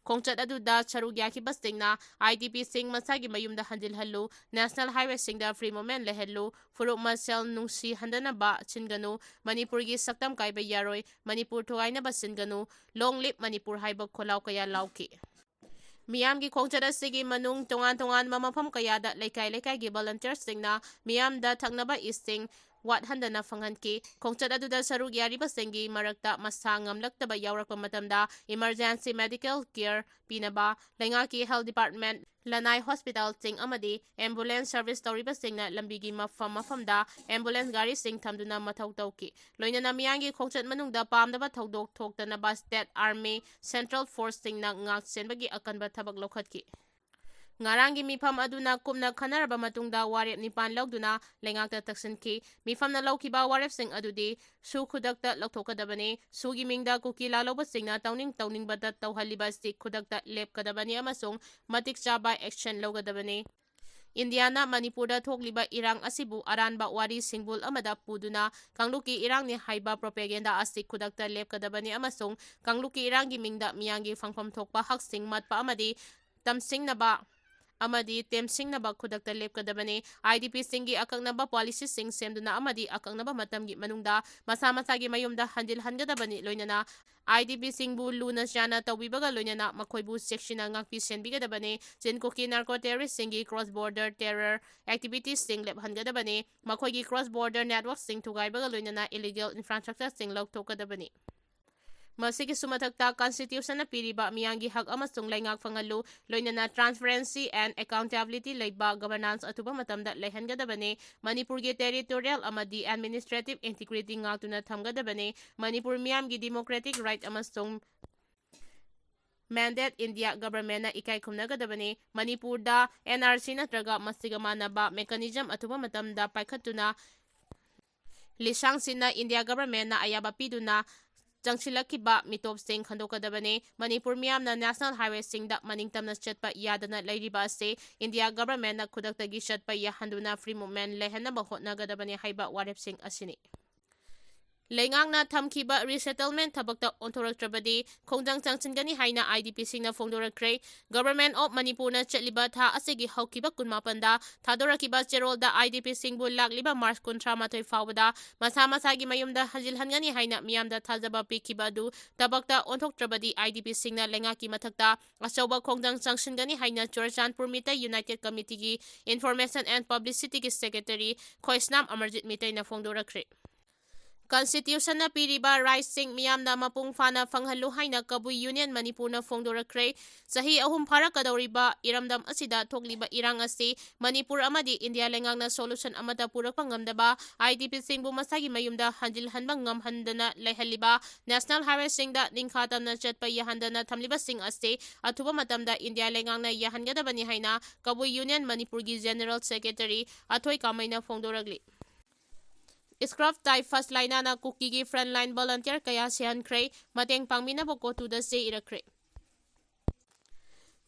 ꯈꯣꯡꯆꯠ ꯑꯗꯨꯗ ꯁꯔꯨꯛ ꯌꯥꯈꯤꯕꯁꯤꯡꯅ IDP ꯁꯤꯡ ꯃꯁꯥꯒꯤ ꯃꯌꯨꯝꯗ ꯍꯟꯖꯤꯜꯍꯜꯂꯨ, National Highway ꯁꯤꯡꯗ free movement ꯂꯩꯍꯜꯂꯨ, ꯐꯨꯔꯨꯞ ꯃꯁꯦꯜ ꯅꯨꯡꯁꯤꯍꯟꯗꯅꯕ ꯁꯤꯟꯒꯅꯨ, ꯃꯅꯤꯄꯨꯔꯒꯤ ꯁꯛꯇꯝ ꯀꯥꯏꯕ ꯌꯥꯔꯣꯏ, ꯃꯅꯤꯄꯨꯔ ꯊꯨꯒꯥꯏꯅꯕ ꯁꯤꯟꯒꯅꯨ, Long live ꯃꯅꯤꯄꯨꯔ ꯍꯥꯏꯕ ꯈꯣꯜꯂꯥꯎ ꯀꯌꯥ ꯂꯥꯎꯈꯤ꯫ ꯃꯤꯌꯥꯝꯒꯤ ꯈꯣꯡꯆꯠ ꯑꯁꯤꯒꯤ ꯃꯅꯨꯡ ꯇꯣꯉꯥꯟ ꯇꯣꯉꯥꯟꯕ ꯃꯐꯝ ꯀꯌꯥꯗ ꯂꯩꯀꯥꯏ ꯂꯩꯀꯥꯏꯒꯤ volunteerꯁꯤꯡꯅ ꯃꯤꯌꯥꯝꯗ ꯊꯛꯅꯕ ꯏꯁꯤꯡ ꯋꯥꯠꯍꯟꯗꯅ ꯐꯪꯍꯟꯈꯤ꯫ ꯈꯣꯡꯆꯠ ꯑꯗꯨꯗ ꯁꯔꯨꯛ ꯌꯥꯔꯤꯕꯁꯤꯡꯒꯤ ꯃꯔꯛꯇ ꯃꯁꯥ ꯉꯝꯂꯛꯇꯕ ꯌꯥꯎꯔꯛꯄ ꯃꯇꯝꯗ emergency medical care ꯄꯤꯅꯕ ꯂꯩꯉꯥꯛꯀꯤ health department, ꯂꯅꯥꯏ hospitalꯁꯤꯡ ꯑꯃꯗꯤ ambulance service ꯇꯧꯔꯤꯕꯁꯤꯡꯅ ꯂꯝꯕꯤꯒꯤ ꯃꯐꯝ ꯃꯐꯝꯗ ambulance ꯒꯥꯔꯤꯁꯤꯡ ꯊꯝꯗꯨꯅ ꯃꯊꯧ ꯇꯧꯈꯤ꯫ ꯂꯣꯏꯅꯅ ꯃꯤꯌꯥꯝꯒꯤ ꯈꯣꯡꯆꯠ ꯃꯅꯨꯡꯗ ꯄꯥꯝꯗꯕ ꯊꯧꯗꯣꯛ ꯊꯣꯛꯇꯅꯕ state army, central forceꯁꯤꯡꯅ ꯉꯥꯛ ꯁꯦꯟꯕꯒꯤ ꯑꯀꯟꯕ ꯊꯕꯛ ꯂꯧꯈꯠꯈꯤ꯫ ꯉꯔꯥꯡꯒꯤ ꯃꯤꯐꯝ ꯑꯗꯨꯅ ꯀꯨꯞꯅ ꯈꯟꯅꯔꯕ ꯃꯇꯨꯡꯗ ꯋꯥꯔꯦꯞ ꯅꯤꯄꯥꯟ ꯂꯧꯗꯨꯅ ꯂꯩꯉꯥꯛꯇ ꯇꯛꯁꯤꯟꯈꯤ꯫ ꯃꯤꯐꯝꯅ ꯂꯧꯈꯤꯕ ꯋꯥꯔꯦꯞꯁꯤꯡ ꯑꯗꯨꯗꯤ ꯁꯨ ꯈꯨꯗꯛꯇ ꯂꯧꯊꯣꯛꯀꯗꯕꯅꯤ, ꯁꯨꯒꯤ ꯃꯤꯡꯗ ꯀꯨꯀꯤ ꯂꯥꯜꯍꯧꯕꯁꯤꯡꯅ ꯇꯧꯅꯤꯡ ꯇꯧꯅꯤꯡꯕꯗ ꯇꯧꯍꯜꯂꯤꯕ ꯑꯁꯤ ꯈꯨꯗꯛꯇ ꯂꯦꯞꯀꯗꯕꯅꯤ ꯑꯃꯁꯨꯡ ꯃꯇꯤꯛ ꯆꯥꯕ action ꯂꯧꯒꯗꯕꯅꯤ꯫ ꯏꯟꯗꯤꯌꯥꯅ ꯃꯅꯤꯄꯨꯔꯗ ꯊꯣꯛꯂꯤꯕ ꯏꯔꯥꯡ ꯑꯁꯤꯕꯨ ꯑꯔꯥꯟꯕ ꯋꯥꯔꯤ ꯁꯤꯡꯕꯨꯜ ꯑꯃꯗ ꯄꯨꯗꯨꯅ ꯀꯥꯡꯂꯨꯞꯀꯤ ꯏꯔꯥꯡꯅꯤ ꯍꯥꯏꯕ propaganda ꯑꯁꯤ ꯈꯨꯗꯛꯇ ꯂꯦꯞꯀꯗꯕꯅꯤ ꯑꯃꯁꯨꯡ ꯀꯥꯡꯂꯨꯞꯀꯤ ꯏꯔꯥꯡꯒꯤ ꯃꯤꯡꯗ ꯃꯤꯌꯥꯝꯒꯤ ꯐꯪꯐꯝ ꯊꯣꯛꯄ ꯍꯛꯁꯤꯡ ꯃꯠꯄ ꯑꯃꯗꯤ ꯇꯝꯁꯤꯡꯅꯕ ꯑꯃꯗꯤ ꯇꯦꯝꯁꯤꯡꯅꯕ ꯈꯨꯗꯛꯇ ꯂꯦꯞꯀꯗꯕꯅꯤ꯫ IDPꯁꯤꯡꯒꯤ ꯑꯀꯛꯅꯕ policyꯁꯤꯡ ꯁꯦꯝꯗꯨꯅ ꯑꯃꯗꯤ ꯑꯀꯛꯅꯕ ꯃꯇꯝꯒꯤ ꯃꯅꯨꯡꯗ ꯃꯁꯥ ꯃꯁꯥꯒꯤ ꯃꯌꯨꯝꯗ ꯍꯟꯖꯤꯜꯍꯟꯒꯗꯕꯅꯤ꯫ ꯂꯣꯏꯅꯅ IDPꯁꯤꯡꯕꯨ ꯂꯨꯅ ꯆꯥꯟꯅ ꯇꯧꯕꯤꯕꯒ ꯂꯣꯏꯅꯅ ꯃꯈꯣꯏꯕꯨ ꯆꯦꯛꯁꯤꯟꯅ ꯉꯥꯛꯄꯤ ꯁꯦꯟꯕꯤꯒꯗꯕꯅꯤ꯫ Chin Kuki narco terroristꯁꯤꯡꯒꯤ cross border terror activitiesꯁꯤꯡ ꯂꯦꯞꯍꯟꯒꯗꯕꯅꯤ꯫ ꯃꯈꯣꯏꯒꯤ cross border networkꯁꯤꯡ ꯊꯨꯒꯥꯏꯕꯒ ꯂꯣꯏꯅꯅ illegal infrastructureꯁꯤꯡ ꯂꯧꯊꯣꯛꯀꯗꯕꯅꯤ꯫ ꯃꯁꯤꯒꯤꯁꯨ ꯃꯊꯛꯇ constitutionꯅ ꯄꯤꯔꯤꯕ ꯃꯤꯌꯥꯝꯒꯤ ꯍꯛ ꯑꯃꯁꯨꯡ ꯂꯩꯉꯥꯛ ꯐꯪꯍꯜꯂꯨ, ꯂꯣꯏꯅꯅ transparency and accountability ꯂꯩꯕ governance ꯑꯊꯨꯕ ꯃꯇꯝꯗ ꯂꯩꯍꯟꯒꯗꯕꯅꯤ꯫ ꯃꯅꯤꯄꯨꯔꯒꯤ territorial ꯑꯃꯗꯤ administrative integrity ꯉꯥꯛꯇꯨꯅ ꯊꯝꯒꯗꯕꯅꯤ꯫ ꯃꯅꯤꯄꯨꯔ ꯃꯤꯌꯥꯝꯒꯤ democratic right ꯑꯃꯁꯨꯡ mandate India governmentꯅ ꯏꯀꯥꯏ ꯈꯨꯝꯅꯒꯗꯕꯅꯤ꯫ ꯃꯅꯤꯄꯨꯔꯗ NRC ꯅꯠꯇ꯭ꯔꯒ ꯃꯁꯤꯒ ꯃꯥꯟꯅꯕ mechanism ꯑꯊꯨꯕ ꯃꯇꯝꯗ ꯄꯥꯏꯈꯠꯇꯨꯅ ꯂꯤꯁꯥꯡꯁꯤꯟꯅ India governmentꯅ ꯑꯌꯥꯕ ꯄꯤꯗꯨꯅ ꯆꯪꯁꯤꯜꯂꯛꯈꯤꯕ ꯃꯤꯇꯣꯞꯁꯤꯡ ꯈꯟꯗꯣꯛꯀꯗꯕꯅꯤ꯫ ꯃꯅꯤꯄꯨꯔ ꯃꯤꯌꯥꯝꯅ national highwayꯁꯤꯡꯗ ꯃꯅꯤꯡ ꯇꯝꯅ ꯆꯠꯄ ꯌꯥꯗꯅ ꯂꯩꯔꯤꯕ ꯑꯁꯤ India governmentꯅ ꯈꯨꯗꯛꯇꯒꯤ ꯆꯠꯄ ꯌꯥꯍꯟꯗꯨꯅ free movement ꯂꯩꯍꯟꯅꯕ ꯍꯣꯠꯅꯒꯗꯕꯅꯤ ꯍꯥꯏꯕ ꯋꯥꯔꯦꯞꯁꯤꯡ ꯑꯁꯤꯅꯤ꯫ ꯂꯩꯉꯥꯛꯅ ꯊꯝꯈꯤꯕ resettlement ꯊꯕꯛꯇ ꯑꯣꯟꯊꯣꯔꯛꯇ꯭ꯔꯕꯗꯤ ꯈꯣꯡꯖꯪ ꯆꯪꯁꯤꯟꯒꯅꯤ ꯍꯥꯏꯅ IDPꯁꯤꯡꯅ ꯐꯣꯡꯗꯣꯔꯛꯈ꯭ꯔꯦ꯫ Government of ꯃꯅꯤꯄꯨꯔꯅ ꯆꯠꯂꯤꯕ ꯊꯥ ꯑꯁꯤꯒꯤ ꯍꯧꯈꯤꯕ ꯀꯨꯟꯃꯥꯄꯟꯗ ꯊꯥꯗꯣꯔꯛꯈꯤꯕ ꯆꯦꯔꯣꯜꯗ IDPꯁꯤꯡꯕꯨ ꯂꯥꯛꯂꯤꯕ March ꯀꯨꯟꯊ꯭ꯔꯥ ꯃꯥꯊꯣꯏ ꯐꯥꯎꯕꯗ ꯃꯁꯥ ꯃꯁꯥꯒꯤ ꯃꯌꯨꯝꯗ ꯍꯟꯖꯤꯜꯍꯟꯒꯅꯤ ꯍꯥꯏꯅ ꯃꯤꯌꯥꯝꯗ ꯊꯥꯖꯕ ꯄꯤꯈꯤꯕ ꯑꯗꯨ ꯊꯕꯛꯇ ꯑꯣꯟꯊꯣꯛꯇ꯭ꯔꯕꯗꯤ IDPꯁꯤꯡꯅ ꯂꯩꯉꯥꯛꯀꯤ ꯃꯊꯛꯇ ꯑꯆꯧꯕ ꯈꯣꯡꯖꯪ ꯆꯪꯁꯤꯟꯒꯅꯤ ꯍꯥꯏꯅ Churachandpur Meitei United Committeeꯒꯤ Information and Publicityꯒꯤ Secretary ꯈꯣꯏꯁꯅꯥꯝ Amarjeet ꯃꯤꯇꯩꯅ ꯐꯣꯡꯗꯣꯔꯛꯈ꯭ꯔꯦ꯫ Constitutionꯅ ꯄꯤꯔꯤꯕ rightꯁꯤꯡ ꯃꯤꯌꯥꯝꯅ ꯃꯄꯨꯡ ꯐꯥꯅ ꯐꯪꯍꯜꯂꯨ ꯍꯥꯏꯅ ꯀꯕꯨꯏ Union ꯃꯅꯤꯄꯨꯔꯅ ꯐꯣꯡꯗꯣꯔꯛꯈ꯭ꯔꯦ꯫ ꯆꯍꯤ ꯑꯍꯨꯝ ꯐꯥꯔꯛꯀꯗꯧꯔꯤꯕ ꯏꯔꯝꯗꯝ ꯑꯁꯤꯗ ꯊꯣꯛꯂꯤꯕ ꯏꯔꯥꯡ ꯑꯁꯤ ꯃꯅꯤꯄꯨꯔ ꯑꯃꯗꯤ ꯏꯟꯗꯤꯌꯥ ꯂꯩꯉꯥꯛꯅ solution ꯑꯃꯠꯇ ꯄꯨꯔꯛꯄ ꯉꯝꯗꯕ, IDPꯁꯤꯡꯕꯨ ꯃꯁꯥꯒꯤ ꯃꯌꯨꯝꯗ ꯍꯟꯖꯤꯜꯍꯟꯕ ꯉꯝꯍꯟꯗꯅ ꯂꯩꯍꯜꯂꯤꯕ, national highwayꯁꯤꯡꯗ ꯅꯤꯡꯈꯥ ꯇꯝꯅ ꯆꯠꯄ ꯌꯥꯍꯟꯗꯅ ꯊꯝꯂꯤꯕꯁꯤꯡ ꯑꯁꯤ ꯑꯊꯨꯕ ꯃꯇꯝꯗ ꯏꯟꯗꯤꯌꯥ ꯂꯩꯉꯥꯛꯅ ꯌꯥꯍꯟꯒꯗꯕꯅꯤ ꯍꯥꯏꯅ ꯀꯕꯨꯏ Union ꯃꯅꯤꯄꯨꯔꯒꯤ General Secretary ꯑꯊꯣꯏ ꯀꯥꯃꯩꯅ ꯐꯣꯡꯗꯣꯔꯛꯂꯤ꯫ Scrub typhus ꯂꯥꯏꯅꯥꯅ ꯀꯨꯀꯤꯒꯤ frontline volunteer ꯀꯌꯥ ꯁꯤꯍꯟꯈ꯭ꯔꯦ꯫ ꯃꯇꯦꯡ ꯄꯥꯡꯕꯤꯅꯕ ꯀꯣꯇꯨꯗ ꯆꯦ ꯏꯔꯛꯈ꯭ꯔꯦ꯫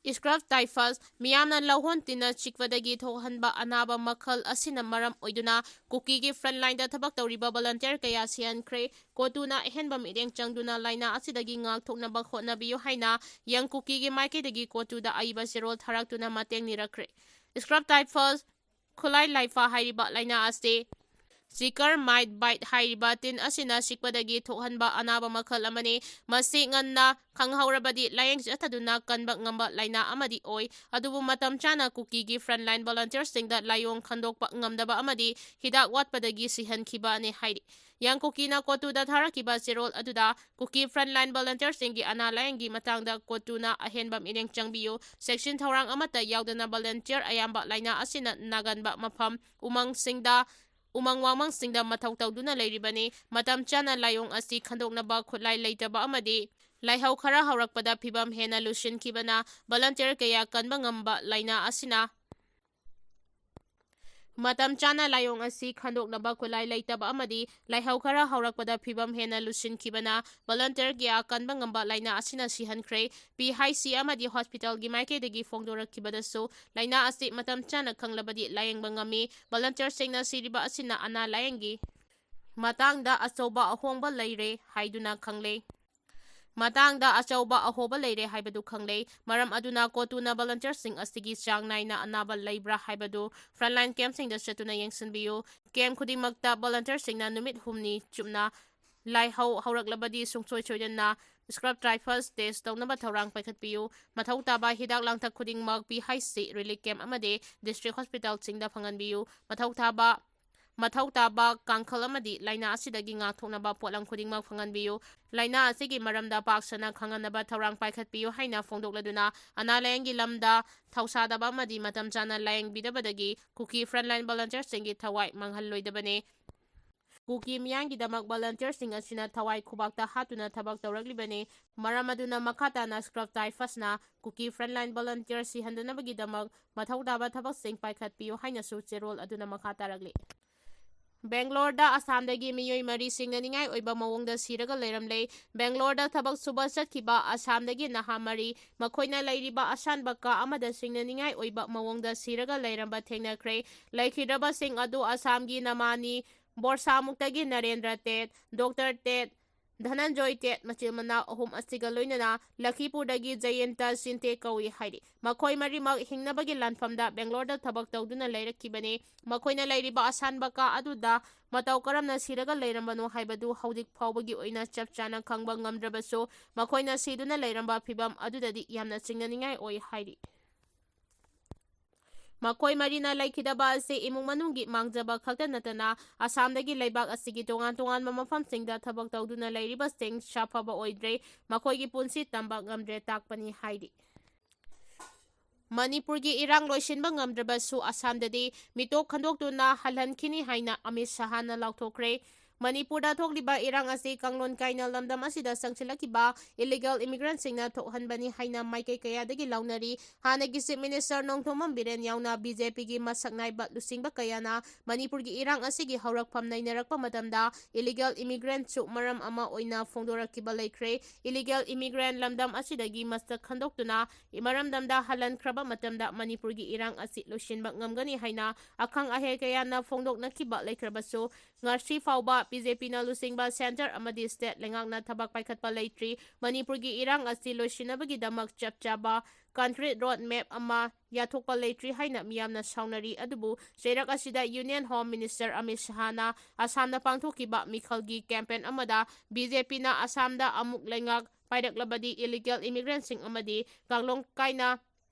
Scrub typhus ꯃꯤꯌꯥꯝꯅ ꯂꯧꯍꯣꯟ ꯇꯤꯟꯅ ꯆꯤꯛꯄꯗꯒꯤ ꯊꯣꯛꯍꯟꯕ ꯑꯅꯥꯕ ꯃꯈꯜ ꯑꯁꯤꯅ ꯃꯔꯝ ꯑꯣꯏꯗꯨꯅ ꯀꯨꯀꯤꯒꯤ frontlineꯗ ꯊꯕꯛ ꯇꯧꯔꯤꯕ volunteer ꯀꯌꯥ ꯁꯤꯍꯟꯈ꯭ꯔꯦ꯫ ꯀꯣꯇꯨꯅ ꯑꯍꯦꯟꯕ ꯃꯤꯠꯌꯦꯡ ꯆꯪꯗꯨꯅ ꯂꯥꯏꯅꯥ ꯑꯁꯤꯗꯒꯤ ꯉꯥꯛꯊꯣꯛꯅꯕ ꯍꯣꯠꯅꯕꯤꯌꯨ ꯍꯥꯏꯅ ꯌꯪ ꯀꯨꯀꯤꯒꯤ ꯃꯥꯏꯀꯩꯗꯒꯤ ꯀꯣꯇꯨꯗ ꯑꯏꯕ ꯆꯦꯔꯣꯜ ꯊꯥꯔꯛꯇꯨꯅ ꯃꯇꯦꯡ ꯅꯤꯔꯛꯈ꯭ꯔꯦ꯫ Scrub typhus ꯈꯨꯠꯂꯥꯏ ꯂꯥꯏꯐꯥ ꯍꯥꯏꯔꯤꯕ ꯂꯥꯏꯅꯥ ꯑꯁꯤ Chicker mite bite ꯍꯥꯏꯔꯤꯕ ꯇꯤꯟ ꯑꯁꯤꯅ ꯆꯤꯛꯄꯗꯒꯤ ꯊꯣꯛꯍꯟꯕ ꯑꯅꯥꯕ ꯃꯈꯜ ꯑꯃꯅꯤ꯫ ꯃꯁꯤ ꯉꯟꯅ ꯈꯪꯍꯧꯔꯕꯗꯤ ꯂꯥꯌꯦꯡ ꯆꯠꯊꯗꯨꯅ ꯀꯟꯕ ꯉꯝꯕ ꯂꯥꯏꯅꯥ ꯑꯃꯗꯤ ꯑꯣꯏ꯫ ꯑꯗꯨꯕꯨ ꯃꯇꯝ ꯆꯥꯅ ꯀꯨꯀꯤꯒꯤ frontline volunteerꯁꯤꯡꯗ ꯂꯥꯏꯑꯣꯡ ꯈꯟꯗꯣꯛꯄ ꯉꯝꯗꯕ ꯑꯃꯗꯤ ꯍꯤꯗꯥꯛ ꯋꯥꯠꯄꯗꯒꯤ ꯁꯤꯍꯟꯈꯤꯕꯅꯤ ꯍꯥꯏꯔꯤ꯫ ꯌꯪ ꯀꯨꯀꯤꯅ ꯀꯣꯇꯨꯗ ꯊꯥꯔꯛꯈꯤꯕ ꯆꯦꯔꯣꯜ ꯑꯗꯨꯗ ꯀꯨꯀꯤ frontline volunteerꯁꯤꯡꯒꯤ ꯑꯅꯥ ꯂꯥꯌꯦꯡꯒꯤ ꯃꯇꯥꯡꯗ ꯀꯣꯇꯨꯅ ꯑꯍꯦꯟꯕ ꯃꯤꯠꯌꯦꯡ ꯆꯪꯕꯤꯌꯨ꯫ Check-in ꯊꯧꯔꯥꯡ ꯑꯃꯠꯇ ꯌꯥꯎꯗꯅ volunteer ꯑꯌꯥꯝꯕ ꯂꯥꯏꯅꯥ ꯑꯁꯤꯅ ꯅꯥꯒꯟꯕ ꯃꯐꯝ ꯎꯃꯪꯁꯤꯡꯗ, ꯎꯃꯪ ꯋꯥꯃꯪꯁꯤꯡꯗ ꯃꯊꯧ ꯇꯧꯗꯨꯅ ꯂꯩꯔꯤꯕꯅꯤ꯫ ꯃꯇꯝ ꯆꯥꯅ ꯂꯥꯏꯑꯣꯡ ꯑꯁꯤ ꯈꯟꯗꯣꯛꯅꯕ ꯈꯨꯠꯂꯥꯏ ꯂꯩꯇꯕ ꯑꯃꯗꯤ ꯂꯥꯏꯍꯧ ꯈꯔ ꯍꯧꯔꯛꯄꯗ ꯐꯤꯚꯝ ꯍꯦꯟꯅ ꯂꯨꯁꯤꯟꯈꯤꯕꯅ volunteer ꯀꯌꯥ ꯀꯟꯕ ꯉꯝꯕ ꯂꯥꯏꯅꯥ ꯑꯁꯤꯅ, ꯃꯇꯝ ꯆꯥꯅ ꯂꯥꯏꯑꯣꯡ ꯑꯁꯤ ꯈꯟꯗꯣꯛꯅꯕ ꯈꯨꯠꯂꯥꯏ ꯂꯩꯇꯕ ꯑꯃꯗꯤ ꯂꯥꯏꯍꯧ ꯈꯔ ꯍꯧꯔꯛꯄꯗ ꯐꯤꯚꯝ ꯍꯦꯟꯅ ꯂꯨꯁꯤꯟꯈꯤꯕꯅ volunteer ꯀꯌꯥ ꯀꯟꯕ ꯉꯝꯕ ꯂꯥꯏꯅꯥ ꯑꯁꯤꯅ ꯁꯤꯍꯟꯈ꯭ꯔꯦ꯫ PHC ꯑꯃꯗꯤ hospitalꯒꯤ ꯃꯥꯏꯀꯩꯗꯒꯤ ꯐꯣꯡꯗꯣꯔꯛꯈꯤꯕꯗꯁꯨ ꯂꯥꯏꯅꯥ ꯑꯁꯤ ꯃꯇꯝ ꯆꯥꯅ ꯈꯪꯂꯕꯗꯤ ꯂꯥꯌꯦꯡꯕ ꯉꯝꯃꯤ꯫ Volunteerꯁꯤꯡꯅ ꯁꯤꯔꯤꯕ ꯑꯁꯤꯅ ꯑꯅꯥ ꯂꯥꯌꯦꯡꯒꯤ ꯃꯇꯥꯡꯗ ꯑꯆꯧꯕ ꯑꯍꯣꯡꯕ ꯂꯩꯔꯦ ꯍꯥꯏꯗꯨꯅ ꯈꯪꯂꯦ꯫ ꯃꯇꯥꯡꯗ ꯑꯆꯧꯕ ꯑꯍꯣꯕ ꯂꯩꯔꯦ ꯍꯥꯏꯕꯗꯨ ꯈꯪꯂꯦ꯫ ꯃꯔꯝ ꯑꯗꯨꯅ ꯀꯣꯇꯨꯅ volunteerꯁꯤꯡ ꯑꯁꯤꯒꯤ ꯆꯥꯡ ꯅꯥꯏꯅ ꯑꯅꯥꯕ ꯂꯩꯕ꯭ꯔꯥ ꯍꯥꯏꯕꯗꯨ frontline campꯁꯤꯡꯗ ꯆꯠꯇꯨꯅ ꯌꯦꯡꯁꯤꯟꯕꯤꯌꯨ꯫ Camp ꯈꯨꯗꯤꯡꯃꯛꯇ volunteerꯁꯤꯡꯅ ꯅꯨꯃꯤꯠ ꯍꯨꯝꯅꯤ ꯆꯨꯞꯅ ꯂꯥꯏꯍꯧ ꯍꯧꯔꯛꯂꯕꯗꯤ ꯁꯨꯡꯁꯣꯏ ꯁꯣꯏꯗꯅ scrub typhus test ꯇꯧꯅꯕ ꯊꯧꯔꯥꯡ ꯄꯥꯏꯈꯠꯄꯤꯌꯨ꯫ ꯃꯊꯧ ꯇꯥꯕ ꯍꯤꯗꯥꯛ ꯂꯥꯡꯊꯛ ꯈꯨꯗꯤꯡꯃꯛ P H C, relief camp ꯑꯃꯗꯤ district hospitalꯁꯤꯡꯗ ꯐꯪꯍꯟꯕꯤꯌꯨ꯫ ꯃꯊꯧ ꯊꯥꯕ ꯃꯊꯧ ꯇꯥꯕ ꯀꯥꯡꯈꯜ ꯑꯃꯗꯤ ꯂꯥꯏꯅꯥ ꯑꯁꯤꯗꯒꯤ ꯉꯥꯛꯊꯣꯛꯅꯕ ꯄꯣꯠꯂꯝ ꯈꯨꯗꯤꯡꯃꯛ ꯐꯪꯍꯟꯕꯤꯌꯨ꯫ ꯂꯥꯏꯅꯥ ꯑꯁꯤꯒꯤ ꯃꯔꯝꯗ ꯄꯥꯛ ꯁꯟꯅ ꯈꯪꯍꯟꯅꯕ ꯊꯧꯔꯥꯡ ꯄꯥꯏꯈꯠꯄꯤꯌꯨ ꯍꯥꯏꯅ ꯐꯣꯡꯗꯣꯛꯂꯗꯨꯅ ꯑꯅꯥ ꯂꯥꯌꯦꯡꯒꯤ ꯂꯝꯗ ꯊꯧꯁꯥꯗꯕ ꯑꯃꯗꯤ ꯃꯇꯝ ꯆꯥꯅ ꯂꯥꯌꯦꯡꯕꯤꯗꯕꯗꯒꯤ ꯀꯨꯀꯤ frontline volunteerꯁꯤꯡꯒꯤ ꯊꯋꯥꯏ ꯃꯥꯡꯍꯜꯂꯣꯏꯗꯕꯅꯤ꯫ ꯀꯨꯀꯤ ꯃꯤꯌꯥꯝꯒꯤꯗꯃꯛ volunteerꯁꯤꯡ ꯑꯁꯤꯅ ꯊꯋꯥꯏ ꯈꯨꯕꯥꯛꯇ ꯍꯥꯠꯇꯨꯅ ꯊꯕꯛ ꯇꯧꯔꯛꯂꯤꯕꯅꯤ꯫ ꯃꯔꯝ ꯑꯗꯨꯅ ꯃꯈꯥ ꯇꯥꯅ scrub typhusꯅ ꯀꯨꯀꯤ frontline volunteer ꯁꯤꯍꯟꯗꯅꯕꯒꯤꯗꯃꯛ ꯃꯊꯧ ꯇꯥꯕ ꯊꯕꯛꯁꯤꯡ ꯄꯥꯏꯈꯠꯄꯤꯌꯨ ꯍꯥꯏꯅꯁꯨ ꯆꯦꯔꯣꯜ ꯑꯗꯨꯅ ꯃꯈꯥ ꯇꯥꯔꯛꯂꯤ꯫ ꯕꯦꯡꯒ꯭ꯂꯣꯔꯗ ꯑꯁꯥꯝꯗꯒꯤ ꯃꯤꯑꯣꯏ ꯃꯔꯤ ꯁꯤꯡꯅꯅꯤꯡꯉꯥꯏ ꯑꯣꯏꯕ ꯃꯑꯣꯡꯗ ꯁꯤꯔꯒ ꯂꯩꯔꯝꯂꯦ꯫ ꯕꯦꯡꯒ꯭ꯂꯣꯔꯗ ꯊꯕꯛ ꯁꯨꯕ ꯆꯠꯈꯤꯕ ꯑꯁꯥꯝꯗꯒꯤ ꯅꯍꯥ ꯃꯔꯤ, ꯃꯈꯣꯏꯅ ꯂꯩꯔꯤꯕ ꯑꯁꯥꯟꯕ ꯀꯥ ꯑꯃꯗ ꯁꯤꯡꯅꯅꯤꯡꯉꯥꯏ ꯑꯣꯏꯕ ꯃꯑꯣꯡꯗ ꯁꯤꯔꯒ ꯂꯩꯔꯝꯕ ꯊꯦꯡꯅꯈ꯭ꯔꯦ꯫ ꯂꯩꯈꯤꯗ꯭ꯔꯕꯁꯤꯡ ꯑꯗꯨ ꯑꯁꯥꯝꯒꯤ ꯅꯃꯥꯅꯤ ꯕꯣꯔꯁꯥꯃꯨꯛꯇꯒꯤ ꯅꯔꯦꯟꯗ꯭ꯔ ꯇꯦꯠ, ꯗꯣꯛꯇꯔ ꯇꯦꯠ, ꯙꯅꯟꯖꯣꯏ ꯇꯦꯠ ꯃꯆꯤꯟ ꯃꯅꯥꯎ ꯑꯍꯨꯝ ꯑꯁꯤꯒ ꯂꯣꯏꯅꯅ ꯂꯈꯤꯄꯨꯔꯗꯒꯤ ꯖꯌꯟꯇ ꯁꯤꯟꯇꯦ ꯀꯧꯏ ꯍꯥꯏꯔꯤ꯫ ꯃꯈꯣꯏ ꯃꯔꯤꯃꯛ ꯍꯤꯡꯅꯕꯒꯤ ꯂꯥꯟꯐꯝꯗ ꯕꯦꯡꯒ꯭ꯂꯣꯔꯗ ꯊꯕꯛ ꯇꯧꯗꯨꯅ ꯂꯩꯔꯛꯈꯤꯕꯅꯤ꯫ ꯃꯈꯣꯏꯅ ꯂꯩꯔꯤꯕ ꯑꯁꯥꯟꯕ ꯀꯥ ꯑꯗꯨꯗ ꯃꯇꯧ ꯀꯔꯝꯅ ꯁꯤꯔꯒ ꯂꯩꯔꯝꯕꯅꯣ ꯍꯥꯏꯕꯗꯨ ꯍꯧꯖꯤꯛ ꯐꯥꯎꯕꯒꯤ ꯑꯣꯏꯅ ꯆꯞ ꯆꯥꯅ ꯈꯪꯕ ꯉꯝꯗ꯭ꯔꯕꯁꯨ, ꯃꯈꯣꯏꯅ ꯁꯤꯗꯨꯅ ꯂꯩꯔꯝꯕ ꯐꯤꯚꯝ ꯑꯗꯨꯗꯗꯤ ꯌꯥꯝꯅ ꯆꯤꯡꯅꯅꯤꯡꯉꯥꯏ ꯑꯣꯏ ꯍꯥꯏꯔꯤ꯫ ꯃꯈꯣꯏ ꯃꯔꯤꯅ ꯂꯩꯈꯤꯗꯕ ꯑꯁꯤ ꯏꯃꯨꯡ ꯃꯅꯨꯡꯒꯤ ꯃꯥꯡꯖꯕ ꯈꯛꯇ ꯅꯠꯇꯅ ꯑꯁꯥꯝꯗꯒꯤ ꯂꯩꯕꯥꯛ ꯑꯁꯤꯒꯤ ꯇꯣꯉꯥꯟ ꯇꯣꯉꯥꯟꯕ ꯃꯐꯝꯁꯤꯡꯗ ꯊꯕꯛ ꯇꯧꯗꯨꯅ ꯂꯩꯔꯤꯕꯁꯤꯡ ꯁꯥꯐꯕ ꯑꯣꯏꯗ꯭ꯔꯦ꯫ ꯃꯈꯣꯏꯒꯤ ꯄꯨꯟꯁꯤ ꯇꯝꯕ ꯉꯝꯗ꯭ꯔꯦ ꯇꯥꯛꯄꯅꯤ ꯍꯥꯏꯔꯤ꯫ ꯃꯅꯤꯄꯨꯔꯒꯤ ꯏꯔꯥꯡ ꯂꯣꯏꯁꯤꯟꯕ ꯉꯝꯗ꯭ꯔꯕꯁꯨ ꯑꯁꯥꯝꯗꯗꯤ ꯃꯤꯇꯣꯞ ꯈꯟꯗꯣꯛꯇꯨꯅ ꯍꯜꯍꯟꯈꯤꯅꯤ ꯍꯥꯏꯅ ꯑꯃꯤꯠ ꯁꯍꯥꯅ ꯂꯥꯎꯊꯣꯛꯈ꯭ꯔꯦ꯫ ꯃꯅꯤꯄꯨꯔꯗ ꯊꯣꯛꯂꯤꯕ ꯏꯔꯥꯡ ꯑꯁꯤ ꯀꯥꯡꯂꯣꯟ ꯀꯥꯏꯅ ꯂꯝꯗꯝ ꯑꯁꯤꯗ ꯆꯪꯁꯤꯜꯂꯛꯈꯤꯕ illegal immigrantꯁꯤꯡꯅ ꯊꯣꯛꯍꯟꯕꯅꯤ ꯍꯥꯏꯅ ꯃꯥꯏꯀꯩ ꯀꯌꯥꯗꯒꯤ ꯂꯥꯎꯅꯔꯤ꯫ ꯍꯥꯟꯅꯒꯤ Chief Minister ꯅꯣꯡꯊꯣꯝꯕꯝ ꯕꯤꯔꯦꯟ ꯌꯥꯎꯅ BJPꯒꯤ ꯃꯁꯛ ꯅꯥꯏꯕ ꯂꯨꯆꯤꯡꯕ ꯀꯌꯥꯅ ꯃꯅꯤꯄꯨꯔꯒꯤ ꯏꯔꯥꯡ ꯑꯁꯤꯒꯤ ꯍꯧꯔꯛꯐꯝ ꯅꯩꯅꯔꯛꯄ ꯃꯇꯝꯗ illegal immigrantꯁꯨ ꯃꯔꯝ ꯑꯃ ꯑꯣꯏꯅ ꯐꯣꯡꯗꯣꯔꯛꯈꯤꯕ ꯂꯩꯈ꯭ꯔꯦ꯫ Illegal immigrant ꯂꯝꯗꯝ ꯑꯁꯤꯗꯒꯤ ꯃꯁꯛ ꯈꯟꯗꯣꯛꯇꯨꯅ ꯃꯔꯝꯗꯝꯗ ꯍꯜꯍꯟꯈ꯭ꯔꯕ ꯃꯇꯝꯗ ꯃꯅꯤꯄꯨꯔꯒꯤ ꯏꯔꯥꯡ ꯑꯁꯤ ꯂꯣꯏꯁꯤꯟꯕ ꯉꯝꯒꯅꯤ ꯍꯥꯏꯅ ꯑꯈꯪ ꯑꯍꯩ ꯀꯌꯥꯅ ꯐꯣꯡꯗꯣꯛꯅꯈꯤꯕ ꯂꯩꯈ꯭ꯔꯕꯁꯨ, ꯉꯁꯤ ꯐꯥꯎꯕ ꯕꯤ ꯖꯦ ꯄꯤꯅ ꯂꯨꯆꯤꯡꯕ centre ꯑꯃꯗꯤ state ꯂꯩꯉꯥꯛꯅ ꯊꯕꯛ ꯄꯥꯏꯈꯠꯄ ꯂꯩꯇ꯭ꯔꯤ꯫ ꯃꯅꯤꯄꯨꯔꯒꯤ ꯏꯔꯥꯡ ꯑꯁꯤ ꯂꯣꯏꯁꯤꯟꯅꯕꯒꯤꯗꯃꯛ ꯆꯞ ꯆꯥꯕ concrete road map ꯑꯃ ꯌꯥꯊꯣꯛꯄ ꯂꯩꯇ꯭ꯔꯤ ꯍꯥꯏꯅ ꯃꯤꯌꯥꯝꯅ ꯁꯥꯎꯅꯔꯤ꯫ ꯑꯗꯨꯕꯨ ꯆꯩꯔꯛ ꯑꯁꯤꯗ Union Home Minister ꯑꯃꯤꯠ ꯁꯍꯥꯅ ꯑꯁꯥꯝꯗ ꯄꯥꯡꯊꯣꯛꯈꯤꯕ ꯃꯤꯈꯜꯒꯤ campaign ꯑꯃꯗ ꯕꯤ ꯖꯦ ꯄꯤꯅ ꯑꯁꯥꯝꯗ ꯑꯃꯨꯛ ꯂꯩꯉꯥꯛ ꯄꯥꯏꯔꯛꯂꯕꯗꯤ illegal immigrantꯁꯤꯡ ꯑꯃꯗꯤ ꯀꯥꯡꯂꯣꯟ ꯀꯥꯏꯅ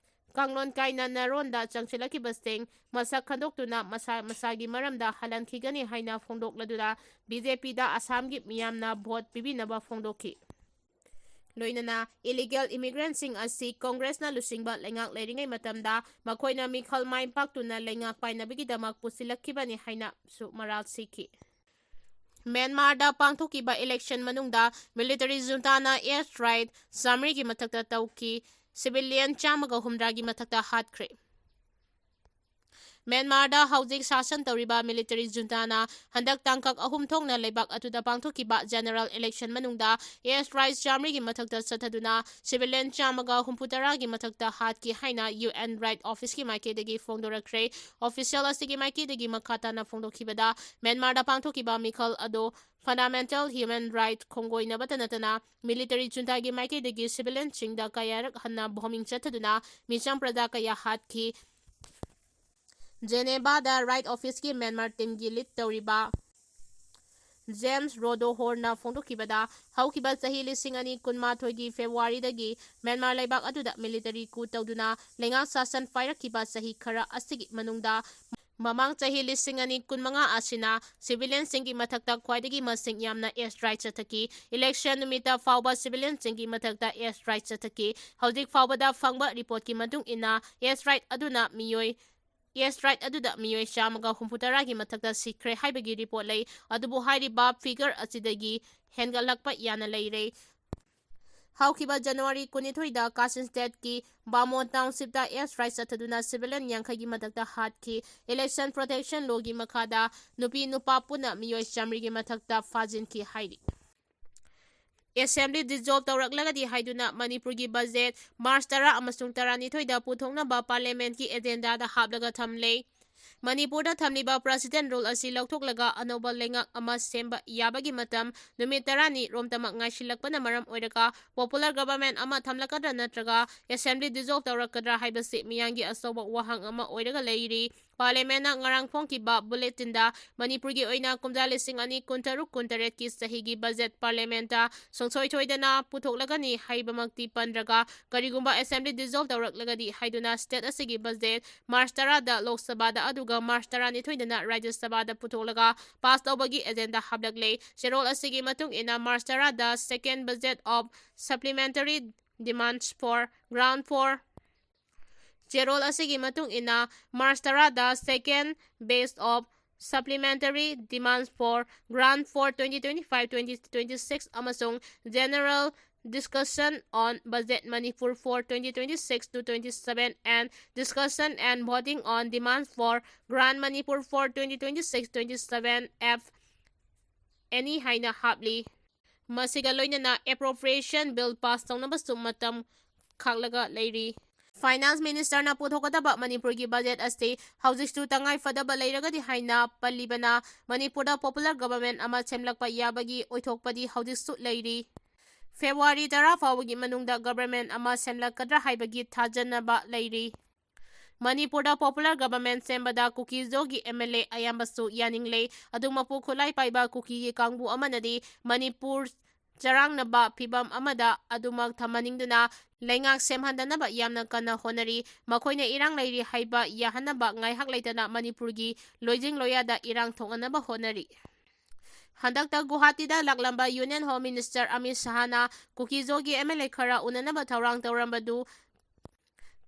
ꯀꯥꯡꯂꯣꯟ ꯀꯥꯏꯅ ꯅꯥꯔꯣꯟꯗ ꯆꯪꯁꯤꯜꯂꯛꯈꯤꯕꯁꯤꯡ ꯃꯁꯛ ꯈꯪꯗꯣꯛꯇꯨꯅ ꯃꯁꯥ ꯃꯁꯥꯒꯤ ꯃꯔꯝꯗ ꯍꯜꯍꯟꯈꯤꯒꯅꯤ ꯍꯥꯏꯅ ꯐꯣꯡꯗꯣꯛꯂꯗꯨꯅ ꯕꯤ ꯖꯦ ꯄꯤꯗ ꯑꯁꯥꯝꯒꯤ ꯃꯤꯌꯥꯝꯅ vote ꯄꯤꯕꯤꯅꯕ ꯐꯣꯡꯗꯣꯛꯈꯤ꯫ ꯂꯣꯏꯅꯅ illegal immigrantꯁꯤꯡ ꯑꯁꯤ Congressꯅ ꯂꯨꯆꯤꯡꯕ ꯂꯩꯉꯥꯛ ꯂꯩꯔꯤꯉꯩ ꯃꯇꯝꯗ ꯃꯈꯣꯏꯅ ꯃꯤꯈꯜ ꯃꯥꯏ ꯄꯥꯛꯇꯨꯅ ꯂꯩꯉꯥꯛ ꯄꯥꯏꯅꯕꯒꯤꯗꯃꯛ ꯄꯨꯁꯤꯜꯂꯛꯈꯤꯕꯅꯤ ꯍꯥꯏꯅꯁꯨ ꯃꯔꯥꯜ ꯁꯤꯈꯤ꯫ ꯃ꯭ꯌꯥꯟꯃꯥꯔꯗ ꯄꯥꯡꯊꯣꯛꯈꯤꯕ election ꯃꯅꯨꯡꯗ military juntaꯅ air strike ꯆꯥꯃꯔꯤꯒꯤ ꯃꯊꯛꯇ ꯇꯧꯈꯤ꯫ Civilian ꯆꯥꯝꯃꯒ ꯍꯨꯝꯗ꯭ꯔꯥꯒꯤ ꯃꯊꯛꯇ ꯍꯥꯠꯈ꯭ꯔꯦ꯫ ꯃ꯭ꯌꯥꯟꯃꯥꯔꯗ ꯍꯧꯖꯤꯛ ꯁꯥꯁꯟ ꯇꯧꯔꯤꯕ military juntaꯅ ꯍꯟꯗꯛ ꯇꯥꯡꯀꯛ ꯑꯍꯨꯝ ꯊꯣꯛꯅ ꯂꯩꯕꯥꯛ ꯑꯗꯨꯗ ꯄꯥꯡꯊꯣꯛꯈꯤꯕ general election ꯃꯅꯨꯡꯗ air strike ꯆꯥꯃꯔꯤꯒꯤ ꯃꯊꯛꯇ ꯆꯠꯊꯗꯨꯅ civilian ꯆꯥꯝꯃꯒ ꯍꯨꯝꯐꯨꯇꯔꯥꯒꯤ ꯃꯊꯛꯇ ꯍꯥꯠꯈꯤ ꯍꯥꯏꯅ U N Right Officeꯀꯤ ꯃꯥꯏꯀꯩꯗꯒꯤ ꯐꯣꯡꯗꯣꯔꯛꯈ꯭ꯔꯦ꯫ Official ꯑꯁꯤꯒꯤ ꯃꯥꯏꯀꯩꯗꯒꯤ ꯃꯈꯥ ꯇꯥꯅ ꯐꯣꯡꯗꯣꯛꯈꯤꯕꯗ, ꯃ꯭ꯌꯥꯟꯃꯥꯔꯗ ꯄꯥꯡꯊꯣꯛꯈꯤꯕ ꯃꯤꯈꯜ ꯑꯗꯣ fundamental human right ꯈꯣꯡꯒꯣꯏꯅꯕꯇ ꯅꯠꯇꯅ military juntaꯒꯤ ꯃꯥꯏꯀꯩꯗꯒꯤ civilianꯁꯤꯡꯗ ꯀꯌꯥꯔꯛ ꯍꯟꯅ bombing ꯆꯠꯊꯗꯨꯅ ꯃꯤꯆꯝ ꯄ꯭ꯔꯖꯥ ꯀꯌꯥ ꯍꯥꯠꯈꯤ꯫ Genevaꯗ Right Officeꯀꯤ ꯃ꯭ꯌꯥꯟꯃꯥꯔ teamꯒꯤ lead ꯇꯧꯔꯤꯕ James Rodohornꯅ ꯐꯣꯡꯗꯣꯛꯈꯤꯕꯗ, ꯍꯧꯈꯤꯕ ꯆꯍꯤ ꯂꯤꯁꯤꯡ ꯑꯅꯤ ꯀꯨꯟꯃꯥꯊꯣꯏꯒꯤ Februaryꯗꯒꯤ ꯃ꯭ꯌꯥꯟꯃꯥꯔ ꯂꯩꯕꯥꯛ ꯑꯗꯨꯗ military coup ꯇꯧꯗꯨꯅ ꯂꯩꯉꯥꯛ ꯁꯥꯁꯟ ꯄꯥꯏꯔꯛꯈꯤꯕ ꯆꯍꯤ ꯈꯔ ꯑꯁꯤꯒꯤ ꯃꯅꯨꯡꯗ ꯃꯃꯥꯡ ꯆꯍꯤ ꯂꯤꯁꯤꯡ ꯑꯅꯤ ꯀꯨꯟꯃꯉꯥ ꯑꯁꯤꯅ civilianꯁꯤꯡꯒꯤ ꯃꯊꯛꯇ ꯈ꯭ꯋꯥꯏꯗꯒꯤ ꯃꯁꯤꯡ ꯌꯥꯝꯅ air strike ꯆꯠꯊꯈꯤ꯫ Election ꯅꯨꯃꯤꯠꯇ ꯐꯥꯎꯕ civilianꯁꯤꯡꯒꯤ ꯃꯊꯛꯇ air strike ꯆꯠꯊꯈꯤ꯫ ꯍꯧꯖꯤꯛ ꯐꯥꯎꯕꯗ ꯐꯪꯕ reportꯀꯤ ꯃꯇꯨꯡ ꯏꯟꯅ, air strike ꯑꯗꯨꯅ ꯃꯤꯑꯣꯏ air strike ꯑꯗꯨꯗ ꯃꯤꯑꯣꯏ ꯆꯥꯝꯃꯒ ꯍꯨꯝꯐꯨꯇꯔꯥꯒꯤ ꯃꯊꯛꯇ ꯁꯤꯈ꯭ꯔꯦ ꯍꯥꯏꯕꯒꯤ report ꯂꯩ꯫ ꯑꯗꯨꯕꯨ ꯍꯥꯏꯔꯤꯕ figure ꯑꯁꯤꯗꯒꯤ ꯍꯦꯟꯒꯠꯂꯛꯄ ꯌꯥꯅ ꯂꯩꯔꯦ꯫ ꯍꯧꯈꯤꯕ January ꯀꯨꯟꯅꯤꯊꯣꯏꯗ Kachin Stateꯀꯤ Bamon Townshipꯇ air strike ꯆꯠꯊꯗꯨꯅ civilian ꯌꯥꯡꯈꯩꯒꯤ ꯃꯊꯛꯇ ꯍꯥꯠꯈꯤ꯫ Election Protection Lawꯒꯤ ꯃꯈꯥꯗ ꯅꯨꯄꯤ ꯅꯨꯄꯥ ꯄꯨꯟꯅ ꯃꯤꯑꯣꯏ ꯆꯥꯃꯔꯤꯒꯤ ꯃꯊꯛꯇ ꯐꯥꯖꯤꯟꯈꯤ ꯍꯥꯏꯔꯤ꯫ Assembly dissolve ꯇꯧꯔꯛꯂꯒꯗꯤ ꯍꯥꯏꯗꯨꯅ ꯃꯅꯤꯄꯨꯔꯒꯤ budget March ꯇꯔꯥ ꯑꯃꯁꯨꯡ ꯇꯔꯥꯅꯤꯊꯣꯏꯗ ꯄꯨꯊꯣꯛꯅꯕ Parliamentꯀꯤ agendaꯗ ꯍꯥꯞꯂꯒ ꯊꯝꯂꯦ꯫ ꯃꯅꯤꯄꯨꯔꯗ ꯊꯝꯂꯤꯕ President Rule ꯑꯁꯤ ꯂꯧꯊꯣꯛꯂꯒ ꯑꯅꯧꯕ ꯂꯩꯉꯥꯛ ꯑꯃ ꯁꯦꯝꯕ ꯌꯥꯕꯒꯤ ꯃꯇꯝ ꯅꯨꯃꯤꯠ ꯇꯔꯥꯅꯤ ꯔꯣꯝꯇꯃꯛ ꯉꯥꯏꯁꯤꯜꯂꯛꯄꯅ ꯃꯔꯝ ꯑꯣꯏꯔꯒ popular government ꯑꯃ ꯊꯝꯂꯛꯀꯗ꯭ꯔꯥ ꯅꯠꯇ꯭ꯔꯒ Assembly dissolve ꯇꯧꯔꯛꯀꯗ꯭ꯔꯥ ꯍꯥꯏꯕꯁꯤ ꯃꯤꯌꯥꯝꯒꯤ ꯑꯆꯧꯕ ꯋꯥꯍꯪ ꯑꯃ ꯑꯣꯏꯔꯒ ꯂꯩꯔꯤ꯫ Parliament ꯅ ꯉꯔꯥꯡ ꯐꯣꯡꯈꯤꯕ bulletin ꯗ ꯃꯅꯤꯄꯨꯔꯒꯤ ꯑꯣꯏꯅ ꯀꯨꯝꯖꯥ ꯂꯤꯁꯤꯡ ꯑꯅꯤ ꯀꯨꯟꯇꯔꯨꯛ ꯀꯨꯟꯇꯔꯦꯠꯀꯤ ꯆꯍꯤꯒꯤ budget Parliament ꯇ ꯁꯨꯡꯁꯣꯏ ꯁꯣꯏꯗꯅ ꯄꯨꯊꯣꯛꯂꯒꯅꯤ ꯍꯥꯏꯕꯃꯛꯇꯤ ꯄꯟꯗ꯭ꯔꯒ, ꯀꯔꯤꯒꯨꯝꯕ Assembly dissolve ꯇꯧꯔꯛꯂꯒꯗꯤ ꯍꯥꯏꯗꯨꯅ state ꯑꯁꯤꯒꯤ budget March ꯇꯔꯥꯗ Lok Sabha ꯗ ꯑꯗꯨꯒ March ꯇꯔꯥꯅꯤꯊꯣꯏꯗꯅ Rajya Sabha ꯗ ꯄꯨꯊꯣꯛꯂꯒ pass ꯇꯧꯕꯒꯤ agenda ꯍꯥꯞꯂꯛꯂꯦ꯫ ꯆꯦꯔꯣꯜ ꯑꯁꯤꯒꯤ ꯃꯇꯨꯡ ꯏꯟꯅ March ꯇꯔꯥꯗ second budget of supplementary demands for grant for ꯆꯦꯔꯣꯜ ꯑꯁꯤꯒꯤ ꯃꯇꯨꯡ ꯏꯟꯅ March ꯇꯔꯥꯗ second batch of supplementary demands for grant for twenty twenty-five twenty twenty-six ꯑꯃꯁꯨꯡ general discussion on budget Manipur for twenty twenty-six to twenty-seven and discussion and voting on demands for grant Manipur for twenty twenty-six twenty-seven F any ꯍꯥꯏꯅ happily. ꯃꯁꯤꯒ ꯂꯣꯏꯅꯅ appropriation bill pass ꯇꯧꯅꯕꯁꯨ ꯃꯇꯝ ꯈꯥꯛꯂꯒ ꯂꯩꯔꯤ꯫ Finance Minister ꯅ ꯄꯨꯊꯣꯛꯀꯗꯕ ꯃꯅꯤꯄꯨꯔꯒꯤ budget ꯑꯁꯤ ꯍꯧꯖꯤꯛꯁꯨ ꯇꯉꯥꯏ ꯐꯗꯕ ꯂꯩꯔꯒꯗꯤ ꯍꯥꯏꯅ ꯄꯜꯂꯤꯕꯅ ꯃꯅꯤꯄꯨꯔꯗ popular government ꯑꯃ ꯁꯦꯝꯂꯛꯄ ꯌꯥꯕꯒꯤ ꯑꯣꯏꯊꯣꯛꯄꯗꯤ ꯍꯧꯖꯤꯛꯁꯨ ꯂꯩꯔꯤ꯫ February ꯇꯔꯥ ꯐꯥꯎꯕꯒꯤ ꯃꯅꯨꯡꯗ government ꯑꯃ ꯁꯦꯝꯂꯛꯀꯗ꯭ꯔꯥ ꯍꯥꯏꯕꯒꯤ ꯊꯥꯖꯅꯕ ꯂꯩꯔꯤ꯫ ꯃꯅꯤꯄꯨꯔꯗ popular government ꯁꯦꯝꯕꯗ ꯀꯨꯀꯤ ꯖꯣꯒꯤ MLA ꯑꯌꯥꯝꯕꯁꯨ ꯌꯥꯅꯤꯡꯂꯦ꯫ ꯑꯗꯨꯃꯛꯄꯨ ꯈꯨꯠꯂꯥꯏ ꯄꯥꯏꯕ ꯀꯨꯀꯤꯒꯤ ꯀꯥꯡꯕꯨ ꯑꯃꯅꯗꯤ ꯃꯅꯤꯄꯨꯔ ꯆꯔꯥꯡꯅꯕ ꯐꯤꯚꯝ ꯑꯃꯗ ꯑꯗꯨꯃꯛ ꯊꯝꯍꯟꯅꯤꯡꯗꯨꯅ ꯂꯩꯉꯥꯛ ꯁꯦꯝꯍꯟꯗꯅꯕ ꯌꯥꯝꯅ ꯀꯟꯅ ꯍꯣꯠꯅꯔꯤ꯫ ꯃꯈꯣꯏꯅ ꯏꯔꯥꯡ ꯂꯩꯔꯤ ꯍꯥꯏꯕ ꯌꯥꯍꯟꯅꯕ ꯉꯥꯏꯍꯥꯛ ꯂꯩꯇꯅ ꯃꯅꯤꯄꯨꯔꯒꯤ ꯂꯣꯏꯖꯤꯡ ꯂꯣꯌꯥꯗ ꯏꯔꯥꯡ ꯊꯣꯛꯅꯅꯕ ꯍꯣꯠꯅꯔꯤ꯫ ꯍꯟꯗꯛꯇ ꯒꯨꯋꯥꯍꯥꯇꯤꯗ ꯂꯥꯛꯂꯝꯕ Union Home Minister ꯑꯃꯤꯠ ꯁꯍꯥꯅ ꯀꯨꯀꯤ ꯖꯣꯒꯤ MLA ꯈꯔ ꯎꯅꯅꯕ ꯊꯧꯔꯥꯡ ꯇꯧꯔꯝꯕꯗꯨ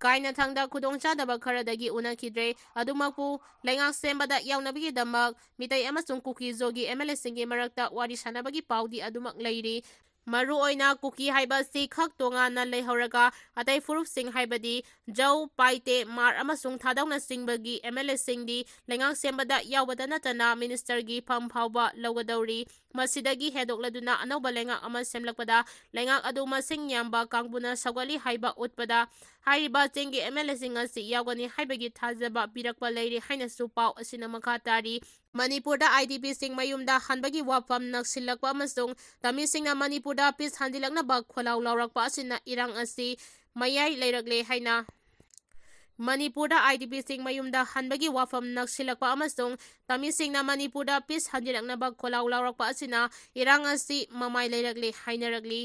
ꯀꯥꯏꯅꯊꯪꯗ ꯈꯨꯗꯣꯡꯆꯥꯗꯕ ꯈꯔꯗꯒꯤ ꯎꯅꯈꯤꯗ꯭ꯔꯦ꯫ ꯑꯗꯨꯃꯛꯄꯨ ꯂꯩꯉꯥꯛ ꯁꯦꯝꯕꯗ ꯌꯥꯎꯅꯕꯒꯤꯗꯃꯛ ꯃꯤꯇꯩ ꯑꯃꯁꯨꯡ ꯀꯨꯀꯤ ꯖꯣꯒꯤ MLA ꯁꯤꯡꯒꯤ ꯃꯔꯛꯇ ꯋꯥꯔꯤ ꯁꯥꯅꯕꯒꯤ ꯄꯥꯎꯗꯤ ꯑꯗꯨꯃꯛ ꯂꯩꯔꯤ꯫ ꯃꯔꯨꯑꯣꯏꯅ ꯀꯨꯀꯤ ꯍꯥꯏꯕ ꯑꯁꯤ ꯈꯛ ꯇꯣꯉꯥꯟꯅ ꯂꯩꯍꯧꯔꯒ ꯑꯇꯩ ꯐꯨꯔꯨꯞꯁꯤꯡ ꯍꯥꯏꯕꯗꯤ ꯖꯧ, ꯄꯥꯏꯇꯦ, ꯃꯥꯔ ꯑꯃꯁꯨꯡ ꯊꯥꯗꯧꯅꯆꯤꯡꯕꯒꯤ MLA ꯁꯤꯡꯗꯤ ꯂꯩꯉꯥꯛ ꯁꯦꯝꯕꯗ ꯌꯥꯎꯕꯗ ꯅꯠꯇꯅ minister ꯒꯤ ꯐꯝ ꯐꯥꯎꯕ ꯂꯧꯒꯗꯧꯔꯤ꯫ ꯃꯁꯤꯗꯒꯤ ꯍꯦꯟꯗꯣꯛꯂꯗꯨꯅ ꯑꯅꯧꯕ ꯂꯩꯉꯥꯛ ꯑꯃ ꯁꯦꯝꯂꯛꯄꯗ ꯂꯩꯉꯥꯛ ꯑꯗꯨ ꯃꯁꯤꯡ ꯌꯥꯝꯕ ꯀꯥꯡꯕꯨꯅ ꯁꯧꯒꯠꯂꯤ ꯍꯥꯏꯕ ꯎꯠꯄꯗ ꯍꯥꯏꯔꯤꯕ ꯆꯤꯡꯒꯤ ꯑꯦꯝ ꯑꯦꯜ ꯑꯦꯁꯤꯡ ꯑꯁꯤ ꯌꯥꯎꯒꯅꯤ ꯍꯥꯏꯕꯒꯤ ꯊꯥꯖꯕ ꯄꯤꯔꯛꯄ ꯂꯩꯔꯦ ꯍꯥꯏꯅꯁꯨ ꯄꯥꯎ ꯑꯁꯤꯅ ꯃꯈꯥ ꯇꯥꯔꯤ꯫ ꯃꯅꯤꯄꯨꯔꯗ ꯑꯥꯏ ꯗꯤ ꯄꯤꯁꯤꯡ ꯃꯌꯨꯝꯗ ꯍꯟꯕꯒꯤ ꯋꯥꯐꯝ ꯅꯛꯁꯤꯜꯂꯛꯄ ꯑꯃꯁꯨꯡ ꯇꯃꯤꯜꯁꯤꯡꯅ ꯃꯅꯤꯄꯨꯔꯗ ꯄꯤꯁ ꯍꯟꯖꯤꯜꯂꯛꯅꯕ ꯈꯣꯜꯂꯥꯎ ꯂꯥꯎꯔꯛꯄ ꯑꯁꯤꯅ ꯏꯔꯥꯡ ꯑꯁꯤ ꯃꯌꯥꯏ ꯂꯩꯔꯛꯂꯦ ꯍꯥꯏꯅ ꯃꯅꯤꯄꯨꯔꯗ ꯑꯥꯏ ꯗꯤ ꯄꯤꯁꯤꯡ ꯃꯌꯨꯝꯗ ꯍꯟꯕꯒꯤ ꯋꯥꯐꯝ ꯅꯛꯁꯤꯜꯂꯛꯄ ꯑꯃꯁꯨꯡ ꯇꯃꯤꯜꯁꯤꯡꯅ ꯃꯅꯤꯄꯨꯔꯗ ꯄꯤꯁ ꯍꯟꯖꯤꯜꯂꯛꯅꯕ ꯈꯣꯜꯂꯥꯎ ꯂꯥꯎꯔꯛꯄ ꯑꯁꯤꯅ ꯏꯔꯥꯡ ꯑꯁꯤ ꯃꯃꯥꯏ ꯂꯩꯔꯛꯂꯦ ꯍꯥꯏꯅꯔꯛꯂꯤ꯫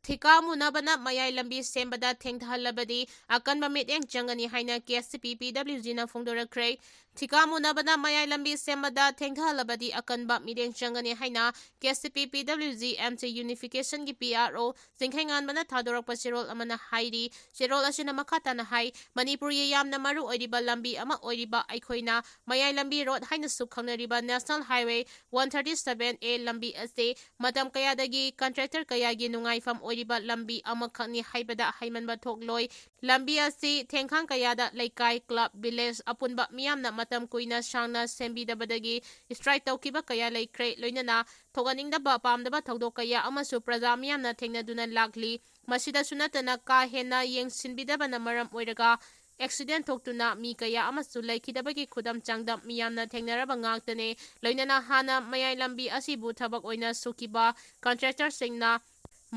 ꯊꯤꯀꯥ ꯃꯨꯅꯕꯅ ꯃꯌꯥꯏ ꯂꯝꯕꯤ ꯁꯦꯝꯕꯗ ꯊꯦꯡꯊꯍꯜꯂꯕꯗꯤ ꯑꯀꯟꯕ ꯃꯤꯠꯌꯦꯡ ꯆꯪꯒꯅꯤ ꯍꯥꯏꯅ ꯀꯦ ꯑꯦꯁ ꯁꯤ ꯄꯤ ꯄꯤ ꯗꯕ꯭ꯂꯤꯎ ꯖꯤꯅ ꯐꯣꯡꯗꯣꯔꯛꯈ꯭ꯔꯦ꯫ ꯊꯤꯀꯥ ꯃꯨꯅꯕꯅ ꯃꯌꯥꯏ ꯂꯝꯕꯤ ꯁꯦꯝꯕꯗ ꯊꯦꯡꯊꯍꯜꯂꯕꯗꯤ ꯑꯀꯟꯕ ꯃꯤꯠꯌꯦꯡ ꯆꯪꯒꯅꯤ ꯍꯥꯏꯅ ꯀꯦ ꯑꯦꯁ ꯁꯤ ꯄꯤ ꯄꯤ W G M C ꯌꯨꯅꯤꯐꯤꯀꯦꯁꯟꯒꯤ P R ꯑꯣ ꯆꯤꯡꯈꯩꯉꯥꯟꯕꯅ ꯊꯥꯗꯣꯔꯛꯄ ꯆꯦꯔꯣꯜ ꯑꯃꯅ ꯍꯥꯏꯔꯤ꯫ ꯆꯦꯔꯣꯜ ꯑꯁꯤꯅ ꯃꯈꯥ ꯇꯥꯅ ꯍꯥꯏ, ꯃꯅꯤꯄꯨꯔꯒꯤ ꯌꯥꯝꯅ ꯃꯔꯨ ꯑꯣꯏꯔꯤꯕ ꯂꯝꯕꯤ ꯑꯃ ꯑꯣꯏꯔꯤꯕ ꯑꯩꯈꯣꯏꯅ ꯃꯌꯥꯏ ꯂꯝꯕꯤ ꯔꯣꯗ ꯍꯥꯏꯅꯁꯨ ꯈꯪꯅꯔꯤꯕ national highway one thirty seven A ꯂꯝꯕꯤ ꯑꯁꯤ ꯃꯇꯝ ꯀꯌꯥꯗꯒꯤ ꯀꯟꯇ꯭ꯔꯦꯛꯇꯔ ꯀꯌꯥꯒꯤ ꯅꯨꯡꯉꯥꯏꯐꯝ ꯑꯣꯏꯔꯤꯕ ꯂꯝꯕꯤ ꯑꯃꯈꯛꯅꯤ ꯍꯥꯏꯕꯗ ꯍꯥꯏꯃꯟꯕ ꯊꯣꯛꯂꯣꯏ꯫ ꯂꯝꯕꯤ ꯑꯁꯤ ꯊꯦꯡꯈꯥꯡ ꯀꯌꯥꯗ ꯂꯩꯀꯥꯏ, ꯀ꯭ꯂꯕ, ꯚꯤꯂꯦꯖ ꯑꯄꯨꯟꯕ ꯃꯤꯌꯥꯝꯅ ꯃꯇꯝ ꯀꯨꯏꯅ ꯁꯥꯡꯅ ꯁꯦꯝꯕꯤꯗꯕꯗꯒꯤ ꯁ꯭ꯇ꯭ꯔꯥꯏꯛ ꯇꯧꯈꯤꯕ ꯀꯌꯥ ꯂꯩꯈ꯭ꯔꯦ꯫ ꯂꯣꯏꯅꯅ ꯊꯣꯛꯍꯟꯅꯤꯡꯗꯕ ꯄꯥꯝꯗꯕ ꯊꯧꯗꯣꯛ ꯀꯌꯥ ꯑꯃꯁꯨ ꯄ꯭ꯔꯖꯥ ꯃꯤꯌꯥꯝꯅ ꯊꯦꯡꯅꯗꯨꯅ ꯂꯥꯛꯂꯤ꯫ ꯃꯁꯤꯗꯁꯨ ꯅꯠꯇꯅ ꯀꯥ ꯍꯦꯟꯅ ꯌꯦꯡꯁꯤꯟꯕꯤꯗꯕꯅ ꯃꯔꯝ ꯑꯣꯏꯔꯒ ꯑꯦꯛꯁꯤꯗꯦꯟ ꯊꯣꯛꯇꯨꯅ ꯃꯤ ꯀꯌꯥ ꯑꯃꯁꯨ ꯂꯩꯈꯤꯗꯕꯒꯤ ꯈꯨꯗꯝ ꯆꯥꯡꯗꯝ ꯃꯤꯌꯥꯝꯅ ꯊꯦꯡꯅꯔꯕ ꯉꯥꯛꯇꯅꯤ꯫ ꯂꯣꯏꯅꯅ ꯍꯥꯟꯅ ꯃꯌꯥꯏ ꯂꯝꯕꯤ ꯑꯁꯤꯕꯨ ꯊꯕꯛ ꯑꯣꯏꯅ ꯁꯨꯈꯤꯕ ꯀꯟꯇ꯭ꯔꯦꯛꯇꯔꯁꯤꯡꯅ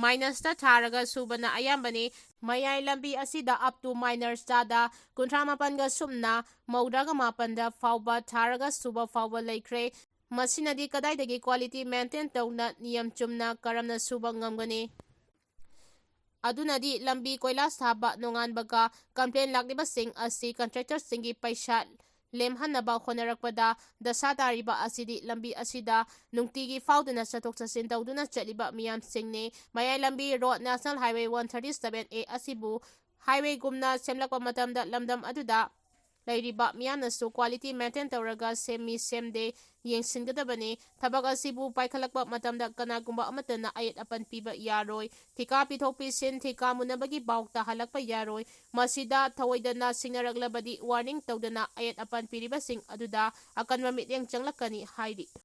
ꯃꯥꯏꯅꯁꯇ ꯊꯥꯔꯒ ꯁꯨꯕꯅ ꯑꯌꯥꯝꯕꯅꯤ꯫ ꯃꯌꯥꯏ ꯂꯝꯕꯤ ꯑꯁꯤꯗ ꯑꯞ ꯇꯨ ꯃꯥꯏꯅꯔꯁ ꯆꯥꯗ ꯀꯨꯟꯊ꯭ꯔꯥ ꯃꯥꯄꯟꯒ ꯁꯨꯞꯅ ꯃꯧꯗ꯭ꯔꯥꯒ ꯃꯥꯄꯟꯗ ꯐꯥꯎꯕ ꯊꯥꯔꯒ ꯁꯨꯕ ꯐꯥꯎꯕ ꯂꯩꯈ꯭ꯔꯦ꯫ ꯃꯁꯤꯅꯗꯤ ꯀꯗꯥꯏꯗꯒꯤ ꯀ꯭ꯋꯥꯂꯤꯇꯤ ꯃꯦꯟꯇꯦꯟ ꯇꯧꯅ ꯅꯤꯌꯝ ꯆꯨꯝꯅ ꯀꯔꯝꯅ ꯁꯨꯕ ꯉꯝꯒꯅꯤ? ꯑꯗꯨꯅꯗꯤ ꯂꯝꯕꯤ ꯀꯣꯏꯂꯥꯁ ꯊꯥꯕ ꯅꯣꯡꯉꯥꯟꯕꯒ ꯀꯝꯄ꯭ꯂꯦꯟ ꯂꯥꯛꯂꯤꯕꯁꯤꯡ ꯑꯁꯤ ꯀꯟꯇ꯭ꯔꯦꯛꯇꯔꯁꯤꯡꯒꯤ ꯄꯩꯁꯥ ꯂꯦꯝꯍꯟꯅꯕ ꯍꯣꯠꯅꯔꯛꯄꯗ ꯗꯁꯥ ꯇꯥꯔꯤꯕ ꯑꯁꯤꯗꯤ ꯂꯝꯕꯤ ꯑꯁꯤꯗ ꯅꯨꯡꯇꯤꯒꯤ ꯐꯥꯎꯗꯨꯅ ꯆꯠꯊꯣꯛ ꯆꯠꯁꯤꯟ ꯇꯧꯗꯨꯅ ꯆꯠꯂꯤꯕ ꯃꯤꯌꯥꯝꯁꯤꯡꯅꯤ꯫ ꯃꯌꯥꯏ ꯂꯝꯕꯤ road national highway one thirty seven A ꯑꯁꯤꯕꯨ ꯍꯥꯏꯋꯦꯒꯨꯝꯅ ꯁꯦꯝꯂꯛꯄ ꯃꯇꯝꯗ ꯂꯝꯗꯝ ꯑꯗꯨꯗ ꯂꯩꯔꯤꯕ ꯃꯤꯌꯥꯝꯅꯁꯨ ꯀ꯭ꯋꯥꯂꯤꯇꯤ ꯃꯦꯟꯇꯦꯟ ꯇꯧꯔꯒ ꯁꯦꯝꯃꯤ ꯁꯦꯝꯗꯦ ꯌꯦꯡꯁꯤꯟꯒꯗꯕꯅꯤ꯫ ꯊꯕꯛ ꯑꯁꯤꯕꯨ ꯄꯥꯏꯈꯠꯂꯛꯄ ꯃꯇꯝꯗ ꯀꯅꯥꯒꯨꯝꯕ ꯑꯃꯠꯇꯅ ꯑꯌꯦꯠ ꯑꯄꯟ ꯄꯤꯕ ꯌꯥꯔꯣꯏ꯫ ꯊꯤꯀꯥ ꯄꯤꯊꯣꯛ ꯄꯤꯁꯤꯟ, ꯊꯤꯀꯥ ꯃꯨꯟꯅꯕꯒꯤ ꯄꯥꯎ ꯇꯥꯍꯜꯂꯛꯄ ꯌꯥꯔꯣꯏ꯫ ꯃꯁꯤꯗ ꯊꯑꯣꯏꯗꯅ ꯁꯤꯡꯅꯔꯛꯂꯕꯗꯤ ꯋꯥꯔꯅꯤꯡ ꯇꯧꯗꯅ ꯑꯌꯦꯠ ꯑꯄꯟ ꯄꯤꯔꯤꯕꯁꯤꯡ ꯑꯗꯨꯗ ꯑꯀꯟꯕ ꯃꯤꯠꯌꯦꯡ ꯆꯪꯂꯛꯀꯅꯤ ꯍꯥꯏꯔꯤ꯫